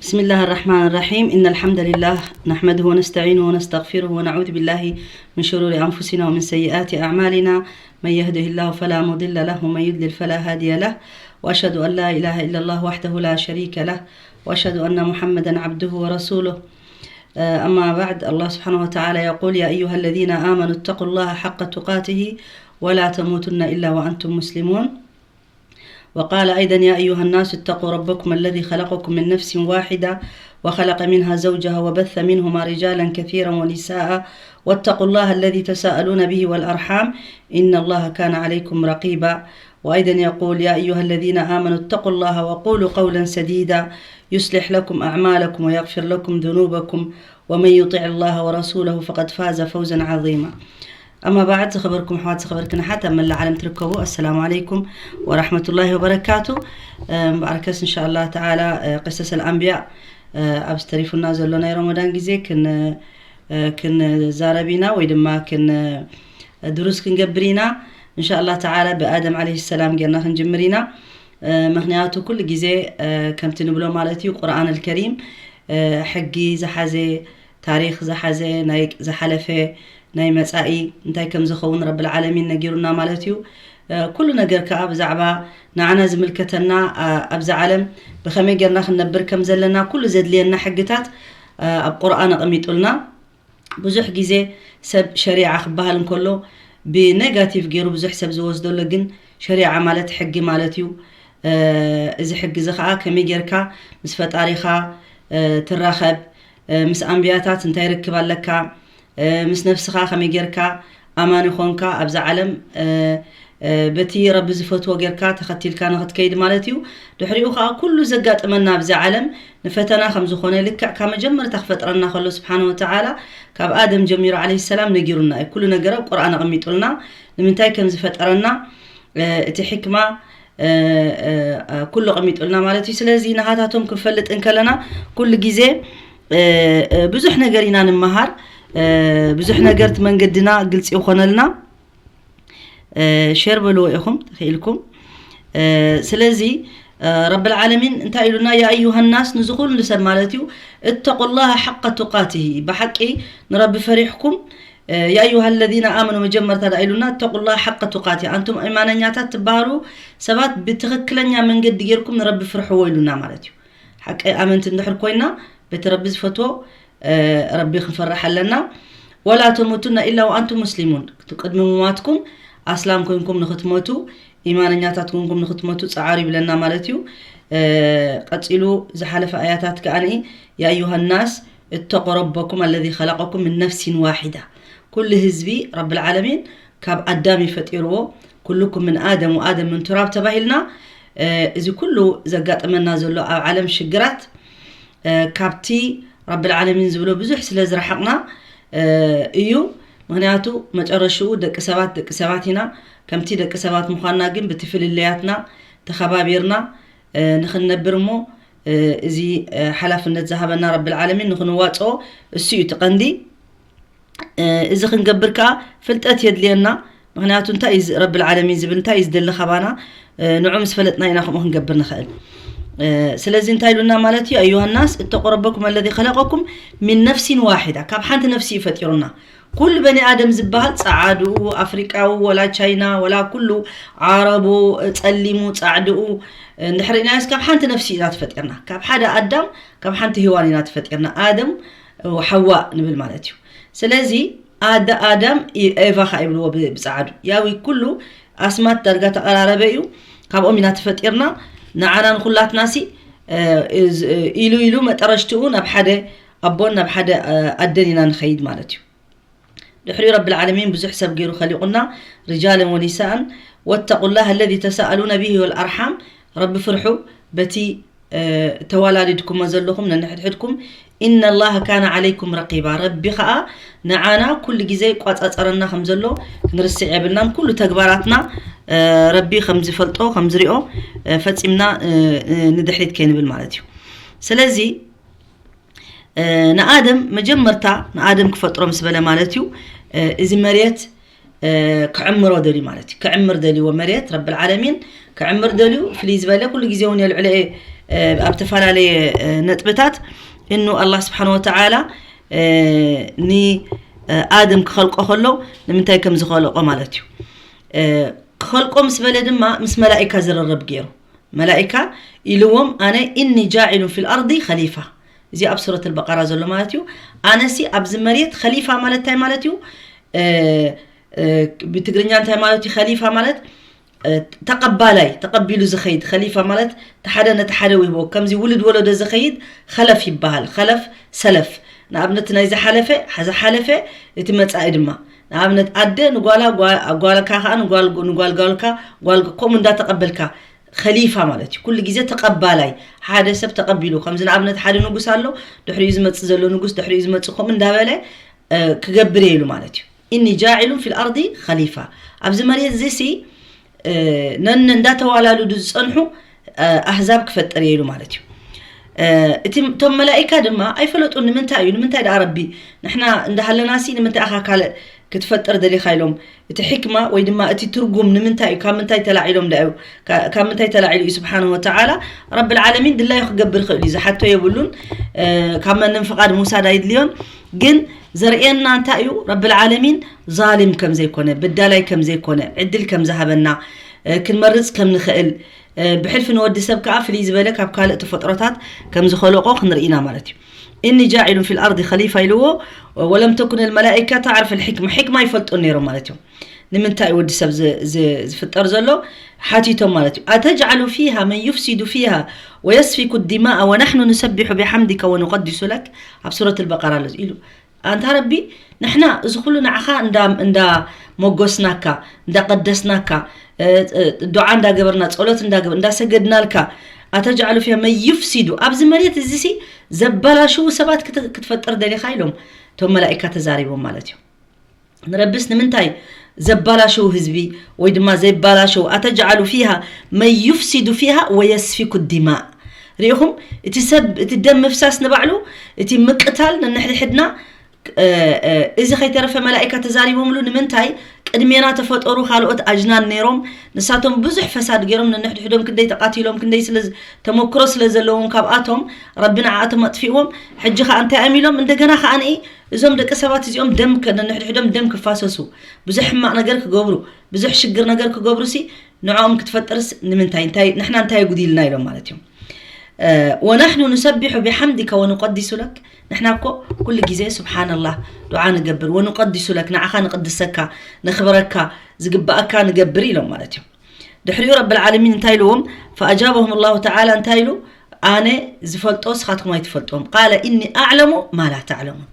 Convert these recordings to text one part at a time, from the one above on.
بسم الله الرحمن الرحيم. إن الحمد لله نحمده ونستعينه ونستغفره ونعوذ بالله من شرور أنفسنا ومن سيئات أعمالنا. من يهده الله فلا مضل له ومن يضلل فلا هادي له. وأشهد أن لا إله إلا الله وحده لا شريك له. وأشهد أن محمدا عبده ورسوله. آه، أما بعد، الله سبحانه وتعالى يقول: يا أيها الذين آمنوا اتقوا الله حق تقاته ولا تموتن إلا وأنتم مسلمون. وقال أيضا: يا أيها الناس اتقوا ربكم الذي خلقكم من نفس واحدة وخلق منها زوجها وبث منهما رجالا كثيرا ونساء واتقوا الله الذي تساءلون به والأرحام إن الله كان عليكم رقيبا. وأيضا يقول: يا أيها الذين آمنوا اتقوا الله وقولوا قولا سديدا يصلح لكم أعمالكم ويغفر لكم ذنوبكم ومن يطع الله ورسوله فقد فاز فوزا عظيما. أما بعد، ዝኸበርኩም ኣሕዋት፣ ዝኸበርክን ኣሓት ኣብ መላእ ዓለም ትርከቡ፣ ኣሰላሙ ዓለይኩም ወራሕመቱላሂ ወበረካቱ። እምበኣርከስ እንሻ ኣላህ ተዓላ፣ እ፣ ቅሰስ ኣልኣንብያ፣ እ፣ ኣብ ዝተሪፉና ዘሎ ናይ ረመዳን ግዜ ክን-፣ እ፣ ክንዛረብ ኢና ወይ ድማ ክን-፣ እ፣ ድሩስ ክንገብር ኢና። እንሻ ኣላህ ተዓላ ብኣደም ዓለይሂ ሰላም ጌርና ክንጅምር ኢና። እ፣ ምኽንያቱ ኩሉ ግዜ፣ እ፣ ከምቲ ንብሎ ማለት እዩ፣ ቁርኣን ኣልከሪም፣ እ፣ ሕጊ ዝሓዘ፣ ታሪኽ ዝሓዘ፣ ናይ ዝሓለፈ፣ ናይ መጻኢ እንታይ ከም ዝኸውን ረብል ዓለሚን ነጊሩና ማለት እዩ። እ፣ ኩሉ ነገር ከኣ ብዛዕባ ንዓና ዝምልከተና፣ ኣ-፣ ኣብዛ ዓለም ብኸመይ ጌርና ክንነብር ከም ዘለና፣ ኩሉ ዘድልየና ሕግታት፣ እ፣ ኣብ ቁርኣን ኣቐሚጡልና። ብዙሕ ግዜ ሰብ ሸሪዓ ክበሃል እንከሎ ብኔጋቲቭ ገይሩ ብዙሕ ሰብ ዝወስዶ ኣሎ። ግን ሸሪዓ ማለት ሕጊ ማለት እዩ። እ፣ እዚ ሕጊ እዚ ኸዓ ከመይ ጌርካ ምስ ፈጣሪኻ፣ እ፣ ትራኸብ፣ እ፣ ምስ ኣንብያታት እንታይ ርክብ ኣለካ፣ እ፣ ምስ ነፍስኻ ከመይ ጌርካ ኣማኒ ኾንካ ኣብዛ ዓለም፣ እ፣ እ፣ በቲ ረቢ ዝፈትዎ ጌርካ ተኸቲልካ ንኽትከይድ ማለት እዩ። ድሕሪኡ ኸዓ ኩሉ ዘጋጥመና ኣብዚ ዓለም ንፈተና ከም ዝኾነ ልክዕ ካብ መጀመርታ ክፈጥረና ከሎ ስብሓነ ወተዓላ ካብ ኣደም ጀሚሩ ዓለይሂ ሰላም ነጊሩና እዩ። ኩሉ ነገር ኣብ ቁርኣን ኣቐሚጡልና ንምንታይ ከም ዝፈጠረና፣ እ፣ እቲ ሕክማ፣ እ፣ እ፣ እ፣ ኩሉ ኣቐሚጡልና ማለት እዩ። ስለዚ ናሃታቶም ክንፈልጥ እንከለና ኩሉ ግዜ፣ እ፣ እ፣ ብዙሕ ነገር ኢና ንመሃር። እ፣ ብዙሕ ነገር እቲ መንገድና ግልፂ ይኾነልና። እ፣ ሼር በልዎ ኢኹም ተኽኢልኩም። እ፣ ስለዚ፣ እ፣ ረብል ዓለሚን እንታይ ኢሉና? ያ ኣዩሃ ናስ፣ ንዚ ኩሉ ሰብ ማለት እዩ። እተቁላሃ ሓቀ ቱቃትሂ፣ ብሓቂ ንረቢ ፈሪሕኩም። እ፣ ያ ኣዩሃ ለዚነ ኣመኑ፣ መጀመርታ ዳ ኢሉና፣ እተቁላሃ ሓቀ ቱቃትሂ፣ ኣንቱም ኢማነኛታት ትበሃሉ ሰባት ብትኽክለኛ መንገዲ ጌርኩም ንረቢ ፍርሕዎ ኢሉና ማለት እዩ። ሓቂ ኣመንቲ እንድሕር ኮይና፣ በቲ ረቢ ዝፈትዎ፣ እ፣ ረቢ ክንፈርሕ ኣለና። ወላ ተሙቱና ኢላ ወኣንቱም ሙስሊሙን፣ ቅድሚ ምሟትኩም ኣስላም ኮንኩም ንኽትሞቱ፣ ኢማነኛታት ኮንኩም ንኽትሞቱ ጸዓሩ ይብለና ማለት እዩ። እ፣ ቀጺሉ ዝሓለፈ ኣያታት ከኣ፣ ያ ኣዩሃ ናስ እተቁ ረበኩም ኣለዚ ኸለቀኩም ምን ነፍሲን ዋሒዳ፣ ኩሉ ህዝቢ ረብል ዓለሚን ካብ ኣዳም እዩ ፈጢርዎ። ኩልኩም ምን ኣደም ወኣደም ምን ቱራብ ተባሂልና፣ እ፣ እዚ ኩሉ ዘጋጥመና ዘሎ ኣብ ዓለም ሽግራት፣ እ፣ ካብቲ ረብል ዓለሚን ዝብሎ ብዙሕ ስለ ዝረሓቕና፣ እ፣ እዩ። ምኽንያቱ መጨረሽኡ ደቂ ሰባት ደቂ ሰባት ኢና። ከምቲ ደቂ ሰባት ምዃንና ግን ብቲ ፍልልያትና ተኸባቢርና፣ እ፣ ንኽንነብር እሞ፣ እ፣ እዚ፣ እ፣ ሓላፍነት ዝሃበና ረብል ዓለሚን ንኽንዋጽኦ እሱ እዩ እቲ ቀንዲ። እ፣ እዚ ክንገብር ከኣ ፍልጠት የድልየና። ምኽንያቱ እንታይ እዩ ዝ-፣ ረብል ዓለሚን ዝብል እንታይ እዩ ዝደሊ ካባና? እ፣ ንዑ ምስ ፈለጥና ኢና ከምኡ ክንገብር ንኽእል። እ፣ ስለዚ እንታይ ኢሉና ማለት እዩ? ኣዩሃ ናስ እተቁ ረበኩም ኣለዚ ኸለቀኩም ሚን ነፍሲን ዋሒዳ፣ ካብ ሓንቲ ነፍሲ እዩ ፈጢሩና። ኩሉ በኒ ኣደም ዝበሃል ጸዓድኡ፣ ኣፍሪቃዊ፣ ወላ ቻይና፣ ወላ ኩሉ ዓረቡ፣ ጸሊሙ፣ ጻዕድኡ፣ እንድሕር ኢልናዮስ ካብ ሓንቲ ነፍሲ ኢና ተፈጢርና። ካብ ሓደ ኣዳም፣ ካብ ሓንቲ ሄዋን ኢና ተፈጢርና። ኣደም ወሓዋ ንብል ማለት እዩ። ስለዚ ኣደ-፣ ኣዳም ኢ-፣ ኤቫ ኸዓ ይብልዎ ብ-፣ ብጸዓዱ። ያዊ ኩሉ ኣስማት ዳርጋ ተቐራረበ እዩ። ካብኦም ኢና ተፈጢርና። ንዓና ንኹላትናሲ፣ እ፣ ኢዝ-፣ ኢሉ ኢሉ መጠረሽትኡ ናብ ሓደ ኣቦን ናብ ሓደ፣ እ፣ ኣደን ኢና ንኸይድ ማለት እዩ። ድሕሪኡ ረብል ዓለሚን ብዙሕ ሰብ ገይሩ ኸሊቑና፣ ርጃለን ወኒሳእን፣ ወተቁላህ ኣለዚ ተሳኣሉነ ቢሂ ወልኣርሓም፣ ረቢ ፍርሑ፣ በቲ፣ እ፣ ተዋላዲድኩሞ ዘለኹም ነንሕድሕድኩም፣ ኢነላህ ካነ ዓለይኩም ረቂባ፣ ረቢ ኸኣ ንዓና ኩሉ ግዜ ይቋጻጸረና ከም ዘሎ ክንርስዕ የብልናን። ኩሉ ተግባራትና፣ እ፣ ረቢ ከም ዝፈልጦ፣ ከም ዝሪኦ፣ እ፣ ፈጺምና፣ እ፣ እ፣ ንድሕሪት ከይንብል ማለት እዩ። ስለዚ፣ እ፣ ንኣደም መጀመርታ ንኣደም ክፈጥሮ ምስ በለ ማለት እዩ፣ እ፣ እዚ መሬት፣ እ፣ ክዕምሮ ደልዩ ማለት እዩ። ክዕምር ደልዩዎ መሬት፣ ረብል ዓለሚን ክዕምር ደልዩ፣ ፍልይ ዝበለ ኩሉ ግዜ እውን የልዕሎ እየ፣ ኣብ ዝተፈላለየ ነጥብታት እኑ ኣላህ ስብሓን ወተዓላ ንኣደም ክኸልቆ ከሎ ንምንታይ ከም ዝኸለቆ ማለት እዩ። ክኸልቆ ምስ በለ ድማ ምስ መላኢካ ዝርርብ ገይሩ። መላኢካ ኢልዎም ኣነ ኢኒ ጃዒሉን ፊል ኣርዲ ኸሊፋ፣ እዚ ኣብ ሱረት ኣልበቀራ ዘሎ ማለት እዩ። ኣነሲ ኣብዚ መሬት ኸሊፋ ማለት እንታይ ማለት እዩ? ብትግርኛ እንታይ ማለት እዩ ኸሊፋ ማለት? ተቐባላይ፣ ተቐቢሉ ዝኸይድ። ኸሊፋ ማለት ሓደ ነቲ ሓደ ወሂቦ ከምዚ ውልድ ወለዶ ዝኸይድ ኸለፍ ይበሃል። ኸለፍ ሰለፍ፣ ንኣብነት ናይ ዝሓለፈ ዝሓለፈ እቲ መጻኢ ድማ። ንኣብነት ኣደ ንጓላ፣ ጓልካ ከዓ ንጓል ጓልካ፣ ጓል ከምኡ እንዳተቐበልካ ኸሊፋ ማለት እዩ። ኩሉ ግዜ ተቐባላይ፣ ሓደ ሰብ ተቐቢሉ። ከምዚ ንኣብነት ሓደ ንጉስ ኣሎ፣ ድሕሪኡ ዝመጽእ ዘሎ ንጉስ፣ ድሕሪኡ ዝመጽእ ከምኡ እንዳበለ ክገብር እየ ኢሉ ማለት እዩ። ኢኒ ጃዒሉን ፊል ኣርዲ ኸሊፋ፣ ኣብዚ መሬት እዚ ሲ ነን እንዳተዋላሉዱ ዝጸንሑ ኣህዛብ ክፈጥር እየ ኢሉ ማለት እዩ። እቲ እቶም መላኢካ ድማ ኣይፈለጡን። ንምንታይ እዩ? ንምንታይ ደኣ ረቢ ንሕና እንዳሃለናሲ ንምንታይ ኣኻ ካልእ ክትፈጥር ደሊኻ ኢሎም። እቲ ሕክማ ወይ ድማ እቲ ትርጉም ንምንታይ እዩ? ካብ ምንታይ ተላዒሎም ደኣ እዩ? ካብ ምንታይ ተላዒሉ እዩ? ስብሓንሁ ወተዓላ ረብል ዓለሚን ድላዩ ክገብር ይኽእል እዩ። ዝሓቶ የብሉን። ካብ መንም ፍቓድ ምውሳድ ኣይድልዮን። ግን ዘርእየና እንታይ እዩ? ረብል ዓለሚን ዛሊም ከም ዘይኮነ፣ በዳላይ ከም ዘይኮነ፣ ዕድል ከም ዝሃበና፣ ክንመርጽ ከም ንኽእል፣ ብሕልፊ ንወዲ ሰብ ከኣ ፍልይ ዝበለ ካብ ካልእ ተፈጥሮታት ከም ዝኸለቆ ክንርኢ ኢና ማለት እዩ። ኢኒ ጃዒሉን ፊል ኣርዲ ኸሊፋ ኢልዎ። ወለም ተኩን ኣልመላኢካ ተዕርፍ ኣልሕክማ፣ ሕክማ ይፈልጡ ነይሮም ማለት እዮም። ንምንታይ ወዲ ሰብ ዝፍጠር ዘሎ ሓቲቶም ማለት እዩ። ኣተጅዓሉ ፊሃ መን ዩፍሲዱ ፊሃ ወየስፊኩ ዲማኣ ወናሕኑ ንሰቢሑ ቢሓምዲካ ወንቀዲሱ ለክ፣ ኣብ ሱረት ኣልበቀራ ኣሎ ኢሉ። ኣንታ ረቢ፣ ንሕና እዚ ኩሉ ንዓኻ እንዳ መጎስናካ፣ እንዳ ቀደስናካ፣ ዱዓ እንዳገበርና፣ ጸሎት እንዳገበር እንዳሰገድናልካ፣ ኣተጅዓሉ ፊሃ መን ዩፍሲዱ፣ ኣብዚ መሬት እዚ ሲ ዘባላሽዉ ሰባት ክትፈጥር ደሊኻ ኢሎም እቶም መላኢካ ተዛሪቦም ማለት እዩ። ንረብስ ንምንታይ ዘባላሽዉ ህዝቢ ወይ ድማ ዘይባላሽዉ? ኣተጅዓሉ ፊሃ መን ዩፍሲዱ ፊሃ ወየስፊኩ ዲማእ። ሪኢኹም፣ እቲ ሰብ እቲ ደም ምፍሳስ ንባዕሉ፣ እቲ ምቅታል ነንሕድሕድና፣ እዚ ከይተረፈ መላኢካ ተዛሪቦምሉ። ንምንታይ ቅድሜና ተፈጠሩ ካልኦት ኣጅናን ነይሮም፣ ንሳቶም ብዙሕ ፈሳድ ገይሮም ነንሕድሕዶም ክንደይ ተቃቲሎም፣ ክንደይ ስለ ተመክሮ ስለ ዘለዎም ካብኣቶም ረቢ ንዓኣቶም ኣጥፊእዎም። ሕጂ ከኣ እንታይ ኣሚሎም እንደገና ከኣ ንኢ እዞም ደቂ ሰባት እዚኦም ደም ነንሕድሕዶም ደም ክፋሰሱ፣ ብዙሕ ሕማቕ ነገር ክገብሩ፣ ብዙሕ ሽግር ነገር ክገብሩ ሲ ንዕኦም ክትፈጥርስ ንምንታይ? እንታይ ንሕና እንታይ ጉዲልና ኢሎም ማለት እዮም። ወናሕኑ ንሰቢሑ ቢሓምዲካ ወንቀዲሱ ለክ፣ ንሕና እኮ ኩሉ ግዜ ስብሓንላህ ዱዓ ንገብር፣ ወንቀዲሱ ለክ፣ ንዓኻ ንቅድሰካ፣ ነኽብረካ፣ ዝግባኣካ ንገብር ኢሎም ማለት እዮም። ድሕሪኡ ረብል ዓለሚን እንታይ ኢልዎም? ፈኣጃበሁም ላሁ ተዓላ እንታይ ኢሉ? ኣነ ዝፈልጦ ስኻትኩም ኣይትፈልጥዎም። ቃለ ኢኒ ኣዕለሙ ማ ላ ተዕለሙን፣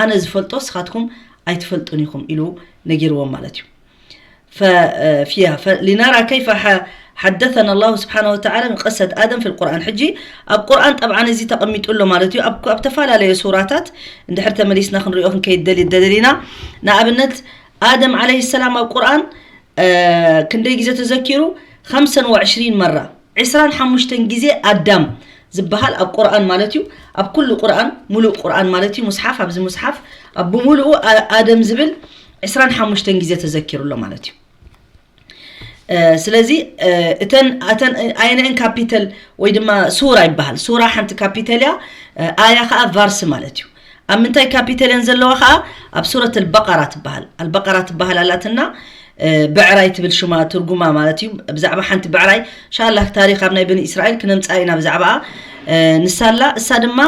ኣነ ዝፈልጦ ስኻትኩም ኣይትፈልጡን ኢኹም ኢሉ ነጊርዎም ማለት እዩ። ፊያ ሊናራ ከይፈ ሓደተና ላሁ ስብሓነ ወተዓላ ምን ቅሰት ኣደም ፊ ልቁርኣን። ሕጂ ኣብ ቁርኣን ጠብዓን እዚ ተቐሚጡ ኣሎ ማለት እዩ። ኣብ ተፈላለየ ሱራታት እንድሕር ተመሊስና ክንሪኦ ክንከይድ ደሊና፣ ንኣብነት ኣደም ዓለይሂ ሰላም ኣብ ቁርኣን ክንደይ ግዜ ተዘኪሩ? ኸምሰን ወዕሽሪን መራ፣ ዕስራን ሓሙሽተን ግዜ ኣዳም ዝበሃል ኣብ ቁርኣን ማለት እዩ። ኣብ ኩሉ ቁርኣን፣ ሙሉእ ቁርኣን ማለት እዩ፣ ሙስሓፍ፣ ኣብዚ ሙስሓፍ ኣብ ብምሉኡ ኣደም ዝብል ዕስራን ሓሙሽተን ግዜ ተዘኪሩ ኣሎ ማለት እዩ። ስለዚ እተን ኣየነአን ካፒተል ወይ ድማ ሱራ ይበሃል። ሱራ ሓንቲ ካፒተል እያ፣ ኣያ ከዓ ቫርስ ማለት እዩ። ኣብ ምንታይ ካፒተል እየን ዘለዋ ከዓ? ኣብ ሱረት ኣልበቀራ ትበሃል። ኣልበቀራ ትበሃል ኣላትና፣ ብዕራይ ትብል ሽማ ትርጉማ ማለት እዩ። ብዛዕባ ሓንቲ ብዕራይ ሻላ ታሪክ ኣብ ናይ በኒ እስራኤል ክነምፃ ኢና ብዛዕባ ንሳላ። እሳ ድማ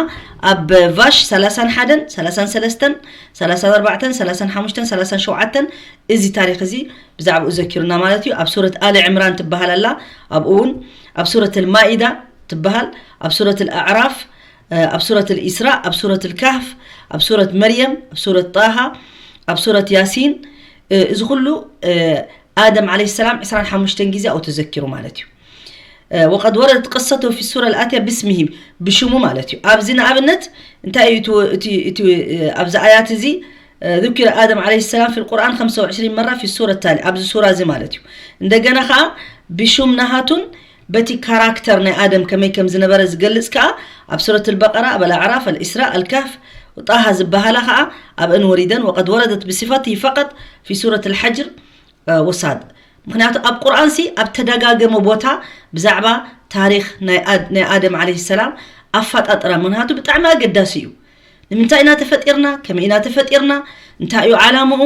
ኣብ ቫሽ ሰላሳን ሓደን፣ ሰላሳን ሰለስተን፣ ሰላሳን ኣርባዕተን፣ ሰላሳን ሓሙሽተን፣ ሰላሳን ሸውዓተን እዚ ታሪክ እዚ ብዛዕባኡ ዘኪሩና ማለት እዩ። ኣብ ሱረት ኣሊ ዕምራን ትበሃል ኣላ፣ ኣብኡ እውን ኣብ ሱረት ኣልማኢዳ ትበሃል፣ ኣብ ሱረት ኣልኣዕራፍ፣ ኣብ ሱረት ኣልኢስራእ፣ ኣብ ሱረት ኣልካህፍ፣ ኣብ ሱረት መርየም፣ ኣብ ሱረት ጣሃ፣ ኣብ ሱረት ያሲን፣ እዚ ኩሉ ኣደም ዓለይሂ ሰላም ዕስራን ሓሙሽተን ግዜ ኣብኡ ተዘኪሩ ማለት እዩ። ወቀድ ወረደት ቅሰቱ ፊ ሱረ ኣልኣትያ ብስሚሂ፣ ብሽሙ ማለት እዩ። ኣብዚ ንኣብነት እንታይ እዩ እቲ ኣብዚ ኣያት እዚ ذكر آدم عليه السلام في القرآن خمسة وعشرين مرة في السورة التالية، ኣብዚ ሱራ እዚ ማለት እዩ። እንደገና ከዓ ብሹም ናሃቱን በቲ ካራክተር ናይ ኣደም ከመይ ከም ዝነበረ ዝገልጽ ከዓ ኣብ ሱረት ኣልበቀራ፣ ኣብ ኣልኣዕራፍ፣ ኣልኢስራእ፣ ኣልካህፍ፣ ጣሃ ዝበሃላ ከዓ ኣብአን ወሪደን። وقد وردت بصفته فقط في سورة الحجر وصاد። ምክንያቱ ኣብ ቁርኣን ሲ ኣብ ተደጋገመ ቦታ ብዛዕባ ታሪኽ ናይ ኣድ- ናይ ኣደም ዓለይሂ ሰላም ኣፈጣጥራ፣ ምኽንያቱ ብጣዕሚ ኣገዳሲ እዩ። ንምንታይ ኢና ተፈጢርና? ከመይ ኢና ተፈጢርና? እንታይ እዩ ዓላምኡ?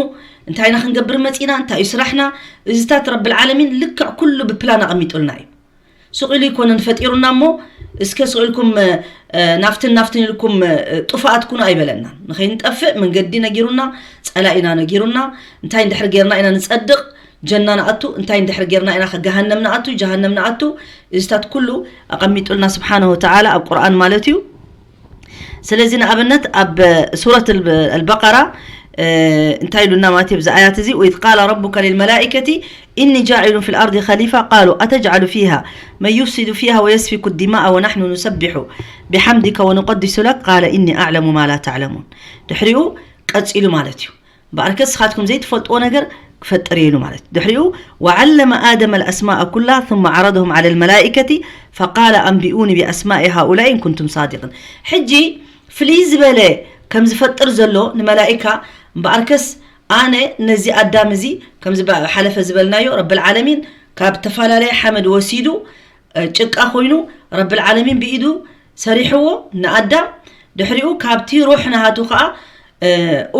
እንታይ ኢና ክንገብር መጺና? እንታይ እዩ ስራሕና? እዚታት ረብል ዓለሚን ልክዕ ኩሉ ብፕላን ኣቐሚጡልና እዩ። ስቕ ኢሉ ኣይኮነን ፈጢሩና እሞ፣ እስከ ስቕ ኢልኩም፣ እ፣ ናፍትን ናፍትን ኢልኩም፣ እ፣ ጥፋኣት ኩኑ ኣይበለናን። ንኸይንጠፍእ መንገዲ ነጊሩና፣ ጸላኢና ነጊሩና፣ እንታይ እንድሕር ጌርና ኢና ንጸድቕ፣ ጀና ንኣቱ፣ እንታይ እንድሕር ጌርና ኢና ገሃነም ንኣቱ፣ ጀሃነም ንኣቱ፣ እዚታት ኩሉ ኣቐሚጡልና ስብሓነሁ ወተዓላ ኣብ ቁርኣን ማለት እዩ። ስለዚ ንኣብነት ኣብ ሱረት ኣልበ- ኣልበቀራ፣ እ፣ እንታይ ኢሉና ማለት እዩ ኣብዚ ኣያት እዚ? ወኢዝ ቃለ ረቡከ ሊልመላኢከቲ ኢኒ ጃዒሉን ፊል ኣርዲ ኸሊፋ ቃሉ ኣተጅዓሉ ፊሃ መን ዩፍሲዱ ፊሃ ወየስፊኩ ዲማአ ወናሕኑ ኑሰቢሑ ቢሓምዲከ ወኑቀዲሱ ለክ ቃለ ኢኒ ኣዕለሙ ማ ላ ተዕለሙን። ድሕሪኡ ቀጺሉ ማለት እዩ። እምበኣርከ ንስኻትኩም ዘይትፈልጥዎ ነገር ክፈጥር እየ ኢሉ ማለት እዩ። ድሕሪኡ ወዓለመ ኣደመ ኣልኣስማእ ኩላ ثم ዓረضሁም ዓለ ልመላኢከቲ ፈቃለ ኣንቢኡኒ ብኣስማኢ ሃኡላኢ ኢን ኩንቱም ሳዲቂን። ሕጂ ፍልይ ዝበለ ከም ዝፈጥር ዘሎ ንመላኢካ፣ እምበኣርከስ ኣነ ነዚ ኣዳም እዚ ከምዚ ባ- ሓለፈ ዝበልናዮ ረብል ዓለሚን ካብ ተፈላለየ ሓመድ ወሲዱ፣ እ፣ ጭቃ ኮይኑ ረብል ዓለሚን ብኢዱ ሰሪሕዎ ንኣዳም። ድሕሪኡ ካብቲ ሩሕ ናሃቱ ከዓ፣ እ፣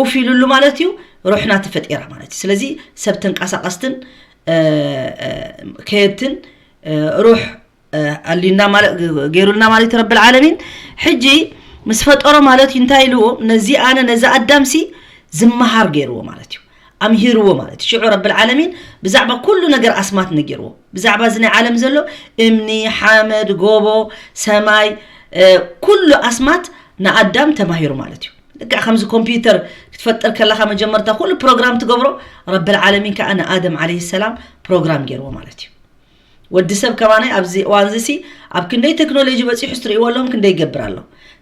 ኡፍ ኢሉሉ ማለት እዩ። ሩሕና ተፈጢራ ማለት እዩ። ስለዚ ሰብ ተንቀሳቐስትን፣ እ፣ እ፣ ከየድትን፣ እ፣ ሩሕ፣ እ፣ ኣልዩና ማለት፣ ገይሩልና ማለት እዩ ረብል ዓለሚን። ሕጂ ምስ ፈጠሮ ማለት እዩ እንታይ ኢልዎ? ነዚ ኣነ ነዚ ኣዳምሲ ዝመሃር ገይርዎ ማለት እዩ። ኣምሂርዎ ማለት እዩ። ሽዑ ረብል ዓለሚን ብዛዕባ ኩሉ ነገር ኣስማት ነጊርዎ። ብዛዕባ እዚ ናይ ዓለም ዘሎ እምኒ፣ ሓመድ፣ ጎቦ፣ ሰማይ፣ እ፣ ኩሉ ኣስማት ንኣዳም ተማሂሩ ማለት እዩ። ልክዕ ከምዚ ኮምፒውተር ክትፈጥር ከለኻ መጀመርታ ኩሉ ፕሮግራም ትገብሮ፣ ረብል ዓለሚን ከዓ ንኣደም ዓለይሂ ሰላም ፕሮግራም ገይርዎ ማለት እዩ። ወዲ ሰብ ከማናይ ኣብዚ እዋን እዚ ሲ ኣብ ክንደይ ቴክኖሎጂ በፂሑ ስትርእይዎ ኣለኹም ክንደይ ይገብር ኣሎ።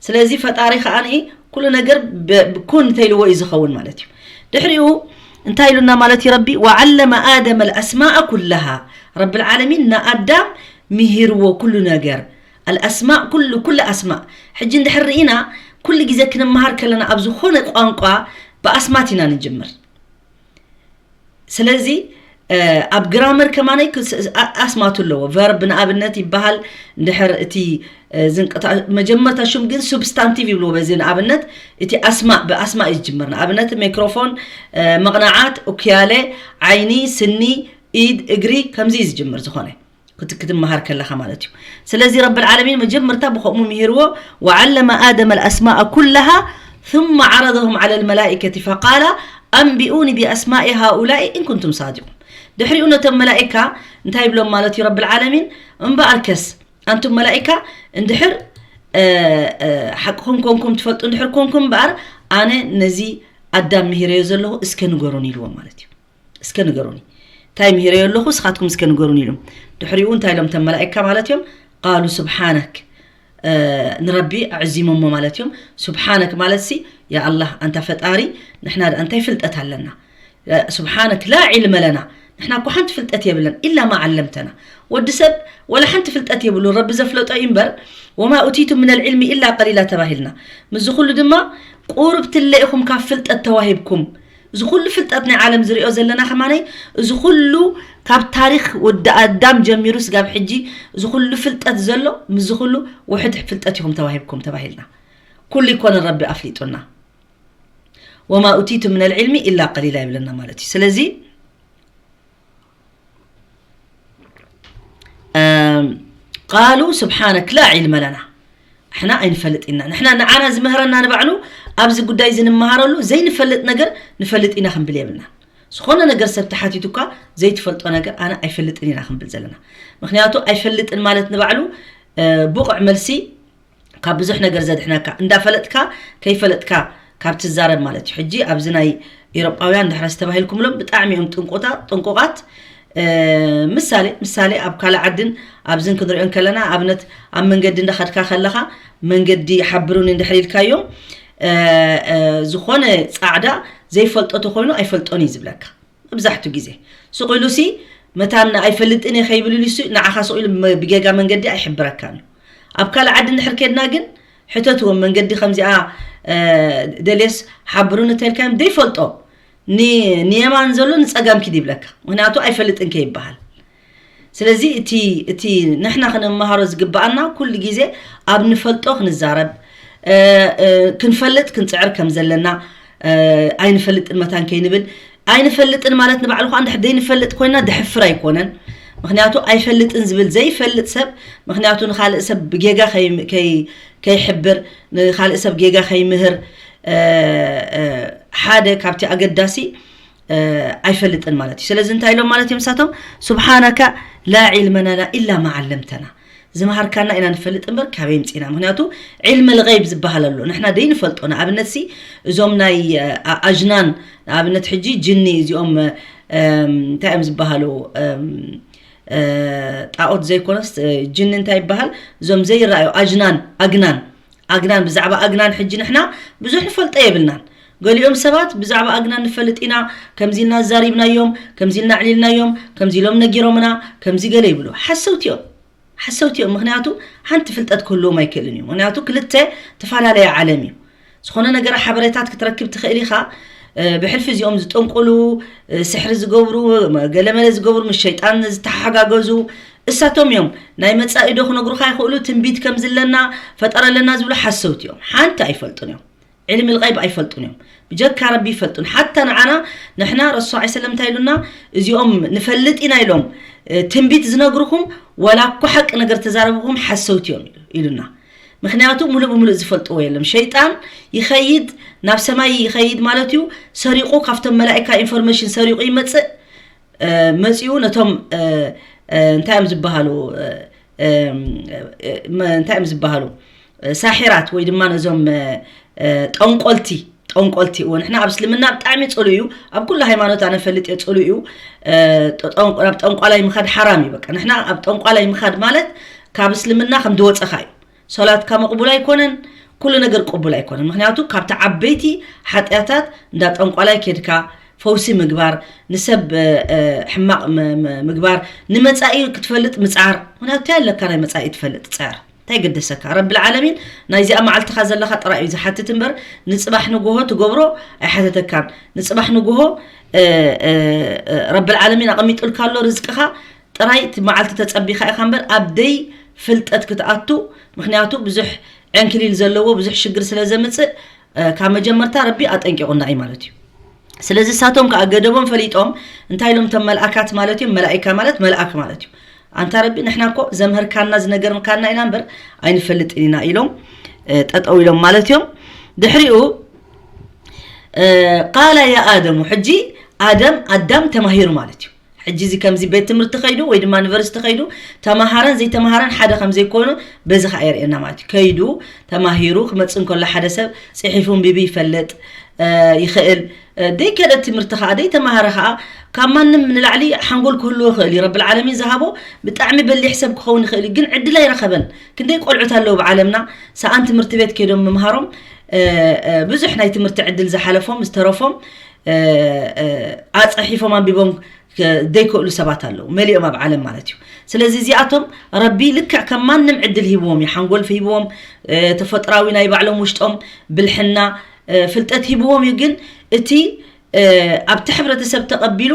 ስለዚ ፈጣሪ ከዓ ንኢ ኩሉ ነገር ብ- ብ- ኩን እንተኢልዎ እዩ ዝኸውን ማለት እዩ። ድሕሪኡ እንታይ ኢሉና ማለት እዩ ረቢ? ወዓለመ ኣደመ ኣልኣስማእ ኩላሃ። ረብል ዓለሚን ንኣዳም ምሂርዎ ኩሉ ነገር። ኣልኣስማእ ኩሉ፣ ኩሉ ኣስማእ። ሕጂ እንድሕር ርኢና ኩሉ ግዜ ክንመሃር ከለና ኣብ ዝኾነ ቋንቋ ብኣስማት ኢና ንጅምር። ስለዚ፣ እ፣ ኣብ ግራመር ከማነይ ክስ- ኣ- ኣስማቱ ኣለዎ። ቨርብ ንኣብነት ይበሃል። እንድሕር እቲ፣ እ፣ ዝንቅታ- መጀመርታ ሹም ግን ሱብስታንቲቭ ይብልዎ። በዚ ንኣብነት እቲ ኣስማእ ብኣስማእ እዩ ዝጅምር። ንኣብነት ሜክሮፎን፣ እ፣ መቕናዓት፣ ኡክያለ፣ ዓይኒ፣ ስኒ፣ ኢድ፣ እግሪ ከምዚ እዩ ዝጅምር ዝኾነ። ክት- ክትመሃር ከለኻ ማለት እዩ። ስለዚ ረብል ዓለሚን መጀመርታ ብኸምኡ ምሂርዎ፣ ወዓለመ ኣደመ ኣልኣስማእ ኩላሃ ثم ዓረضሁም ዓለ ልመላኢከቲ ፈቃላ ኣንቢኡኒ ብኣስማኢ ሃኡላኢ ኢን ኩንቱም ሳዲቁን። ድሕሪኡ ነቶም መላኢካ እንታይ ይብሎም ማለት እዩ ረብል ዓለሚን? እምበኣርከስ ኣንቱም መላኢካ እንድሕር፣ እ፣ እ፣ ሓቅኹም ኮንኩም ትፈልጡ እንድሕር ኮንኩም እምበኣር ኣነ ነዚ ኣዳም ምሂረዮ ዘለኹ እስከ ንገሩን ኢልዎም ማለት እዩ። እስከ ንገሩኒ እንታይ ምሂረዮ ኣለኹ ስኻትኩም እስከ ንገሩኒ ኢሎም። ድሕሪኡ እንታይ ኢሎም ተም መላእካ ማለት እዮም? ቃሉ ስብሓነክ፣ ንረቢ ኣዕዚሞሞ ማለት እዮም። ስብሓነክ ማለት ሲ ያ ኣላህ ኣንታ ፈጣሪ ንሕና ደኣ እንታይ ፍልጠት ኣለና? ስብሓነክ ላ ዒልመ ለና፣ ንሕና እኮ ሓንቲ ፍልጠት የብለን ኢላ ማ ዓለምተና። ወዲ ሰብ ወላ ሓንቲ ፍልጠት የብሉ ረቢ ዘፍለጦ እዩ እምበር። ወማ ኡቲቱ ምን ልዕልሚ ኢላ ቀሊላ ተባሂልና። ምስዚ ኩሉ ድማ ቁሩብ ትለ ኢኹም ካብ ፍልጠት ተዋሂብኩም። እዚ ኩሉ ፍልጠት ናይ ዓለም ዝሪኦ ዘለና ከማነይ እዚ ኩሉ ካብ ታሪኽ ወዲ ኣዳም ጀሚሩ ስጋብ ሕጂ እዚ ኩሉ ፍልጠት ዘሎ ምስዚ ኩሉ ውሕድ ፍልጠት ኢኹም ተዋሂብኩም ተባሂልና። ኩሉ ይኮነ ረቢ ኣፍሊጡና። ወማ ኡቲቱ ምን ልዕልሚ ኢላ ቀሊላ ይብለና ማለት እዩ። ስለዚ ቃሉ ስብሓነክ ላ ዒልመ ለና፣ ንሕና ኣይንፈልጥ ኢና። ንሕና ንዓና ዝምህረና ንባዕሉ ኣብዚ ጉዳይ እዚ ንምሃረሉ ዘይንፈልጥ ነገር ንፈልጥ ኢና ክንብል የብልና። ዝኾነ ነገር ሰብ ተሓቲቱ እኳ ዘይትፈልጦ ነገር ኣነ ኣይፈልጥን ኢና ክንብል ዘለና። ምክንያቱ ኣይፈልጥን ማለት ንባዕሉ ብቑዕ መልሲ ካብ ብዙሕ ነገር ዘድሕነካ። እንዳፈለጥካ ከይፈለጥካ ካብ ትዛረብ ማለት እዩ። ሕጂ ኣብዚ ናይ ኤሮጳውያን ድሕረስ ተባሂልኩምሎም ብጣዕሚ እዮም ጥንቁታ ጥንቁቓት። ምሳሌ ምሳሌ ኣብ ካልእ ዓድን ኣብዝን ክንሪኦ ከለና ኣብነት ኣብ መንገዲ እንዳኸድካ ከለኻ መንገዲ ሓብሩኒ እንድሕር ኢልካዮም ዝኾነ ፃዕዳ ዘይፈልጦ ተኮይኑ ኣይፈልጦን እዩ ዝብለካ። መብዛሕቱ ግዜ ስቕ ኢሉ ሲ መታን ኣይፈልጥን እየ ከይብል ኢሉ ሲ ንዓኻ ስቕ ኢሉ ብጌጋ መንገዲ ኣይሕብረካን እዩ። ኣብ ካልእ ዓዲ እንድሕር ኬድና ግን ሕተትዎም መንገዲ ከምዚኣ ደልየስ ሓብሩኒ እንተልካዮም ዘይፈልጦ ንየማን ዘሎ ንፀጋም ኪድ ይብለካ። ምክንያቱ ኣይፈልጥን ከይበሃል። ስለዚ እቲ እቲ ንሕና ክንመሃሮ ዝግባኣና ኩሉ ግዜ ኣብ ንፈልጦ ክንዛረብ፣ ክንፈልጥ ክንፅዕር ከም ዘለና፣ ኣይንፈልጥን መታን ከይንብል። ኣይንፈልጥን ማለት ንባዕሉ ከዓ እንድሕር ዘይንፈልጥ ኮይና ድሕፍር ኣይኮነን። ምክንያቱ ኣይፈልጥን ዝብል ዘይፈልጥ ሰብ፣ ምክንያቱ ንካልእ ሰብ ብጌጋ ከይሕብር፣ ንካልእ ሰብ ጌጋ ከይምህር ሓደ ካብቲ ኣገዳሲ ኣይፈልጥን ማለት እዩ። ስለዚ እንታይ ኢሎም ማለት እዮም ንሳቶም? ስብሓነካ ላ ዒልመ ለና ኢላ ማ ዓለምተና። ዝመሃርካና ኢና ንፈልጥ እምበር ካበይ ምፂና? ምክንያቱ ዒልመ ልገይብ ዝበሃል ኣሎ ንሕና ደይንፈልጦ። ንኣብነት ሲ እዞም ናይ ኣጅናን፣ ንኣብነት ሕጂ ጅኒ እዚኦም እንታይ እዮም ዝበሃሉ? ጣዖት ዘይኮነስ ጅኒ እንታይ ይበሃል? እዞም ዘይረኣዩ ኣጅናን፣ ኣግናን ኣግናን ብዛዕባ ኣግናን ሕጂ ንሕና ብዙሕ ንፈልጦ የብልናን። ገሊኦም ሰባት ብዛዕባ ኣግናን ንፈልጥ ኢና፣ ከምዚ ኢልና ዛሪብናዮም፣ ከምዚ ኢልና ኣዕሊልናዮም፣ ከምዚ ኢሎም ነጊሮምና፣ ከምዚ ገለ ይብሉ። ሓሰውቲ እዮም። ሓሰውቲ እዮም። ምክንያቱ ሓንቲ ፍልጠት ክህልዎም ኣይክእልን እዩ። ምክንያቱ ክልተ ተፈላለየ ዓለም እዩ። ዝኾነ ነገር ሓበሬታት ክትረክብ ትኽእል ኢኻ። ብሕልፊ እዚኦም ዝጠንቁሉ፣ ስሕሪ ዝገብሩ፣ ገለመለ ዝገብሩ፣ ምስ ሸይጣን ዝተሓጋገዙ እሳቶም እዮም። ናይ መጻኢ ዶ ክነግሩኻ ይኽእሉ? ትንቢት ከም ዝለና፣ ፈጠረ ኣለና ዝብሉ ሓሰውቲ እዮም። ሓንቲ ኣይፈልጡን እዮም። ዕልሚ ልቀይብ ኣይፈልጡን እዮም። ብጀካ ረቢ ይፈልጡን። ሓታ ንዓና ንሕና ረሱ ዓ ሰለም እንታይ ኢሉና? እዚኦም ንፈልጥ ኢና ኢሎም ትንቢት ዝነግርኹም ዋላ እኮ ሓቂ ነገር ተዛረብኹም ሓሰውቲ እዮም ኢሉና። ምክንያቱ ሙሉእ ብሙሉእ ዝፈልጥዎ የለም። ሸይጣን ይኸይድ፣ ናብ ሰማይ ይኸይድ ማለት እዩ። ሰሪቑ ካብቶም መላእካ ኢንፎርሜሽን ሰሪቑ ይመፅእ። መፂኡ ነቶም እንታይ እዮም ዝበሃሉ? እንታይ እዮም ዝበሃሉ? ሳሒራት ወይ ድማ ነዞም ጠንቆልቲ፣ ጠንቆልቲ እዎ። ንሕና ኣብ እስልምና ብጣዕሚ ፅሉ እዩ። ኣብ ኩሉ ሃይማኖት ኣነ ፈልጥ እየ፣ ፅሉ እዩ። ናብ ጠንቋላይ ምኻድ ሓራም እዩ። በቃ ንሕና ኣብ ጠንቋላይ ምኻድ ማለት ካብ እስልምና ከም ዝወፀኻ እዩ። ሶላትካ መቕቡል ኣይኮነን። ኩሉ ነገር ቅቡል ኣይኮነን። ምክንያቱ ካብቲ ዓበይቲ ሓጢኣታት እንዳ ጠንቋላይ ኬድካ ፈውሲ ምግባር፣ ንሰብ ሕማቕ ምግባር፣ ንመፃኢ ክትፈልጥ ምፅዓር። ምክንያቱ እንታይ ኣለካ ናይ መፃኢ ትፈልጥ? ፅዕር። እንታይ ገደሰካ? ረብል ዓለሚን ናይዚኣ መዓልትኻ ዘለኻ ጥራይ እዩ ዝሓትት እምበር ንፅባሕ ንጎሆ ትገብሮ ኣይሓተተካን። ንፅባሕ ንጎሆ ረብል ዓለሚን ኣቐሚጡልካ ኣሎ ርዝቅኻ። ጥራይ እቲ መዓልቲ ተጸቢኻ ኢኻ እምበር ኣብ ደይ ፍልጠት ክትኣቱ። ምክንያቱ ብዙሕ ዕንክሊል ዘለዎ ብዙሕ ሽግር ስለ ዘምጽእ ካብ መጀመርታ ረቢ ኣጠንቂቑና እዩ ማለት እዩ። ስለዚ እሳቶም ከዓ ገደቦም ፈሊጦም እንታይ ኢሎም እቶም መልኣካት ማለት እዮም? መላኢካ ማለት መልኣክ ማለት እዩ። ኣንታ ረቢ ንሕና እኮ ዘምህርካና ዝነገርካና ኢና እምበር ኣይንፈልጥን ኢና ኢሎም ጠጠው ኢሎም ማለት እዮም። ድሕሪኡ ቃለ ያ ኣደሙ ሕጂ ኣደም ኣዳም ተማሂሩ ማለት እዩ። ሕጂ እዚ ከምዚ ቤት ትምህርቲ ከይዱ ወይ ድማ ዩኒቨርሲቲ ከይዱ ተማሃረን ዘይተማሃረን ሓደ ከም ዘይኮኑ በዚ ከዓ የርእየና ማለት እዩ። ከይዱ ተማሂሩ ክመፅእ እንከሎ ሓደ ሰብ ፅሒፉ ኣንቢቡ ይፈልጥ ይኽእል። ደይከደ ትምህርቲ ከዓ ደይተማሃረ ከዓ ካብ ማንም ንላዕሊ ሓንጎል ክህልዎ ይኽእል እዩ። ረብል ዓለሚን ዝሃቦ ብጣዕሚ በሊሕ ሰብ ክኸውን ይኽእል እዩ፣ ግን ዕድል ኣይረኸበን። ክንደይ ቆልዑት ኣለዉ ብዓለምና ሰኣን ትምህርቲ ቤት ከይዶም ምምሃሮም ብዙሕ ናይ ትምህርቲ ዕድል ዝሓለፎም ዝተረፎም ኣፅሒፎም ኣንቢቦም ዘይክእሉ ሰባት ኣለዉ መሊኦም ኣብ ዓለም ማለት እዩ። ስለዚ እዚኣቶም ረቢ ልክዕ ከም ማንም ዕድል ሂብዎም እዩ። ሓንጎል ሂብዎም፣ ተፈጥራዊ ናይ ባዕሎም ውሽጦም ብልሕና ፍልጠት ሂብዎም እዩ። ግን እቲ ኣብቲ ሕብረተሰብ ተቐቢሉ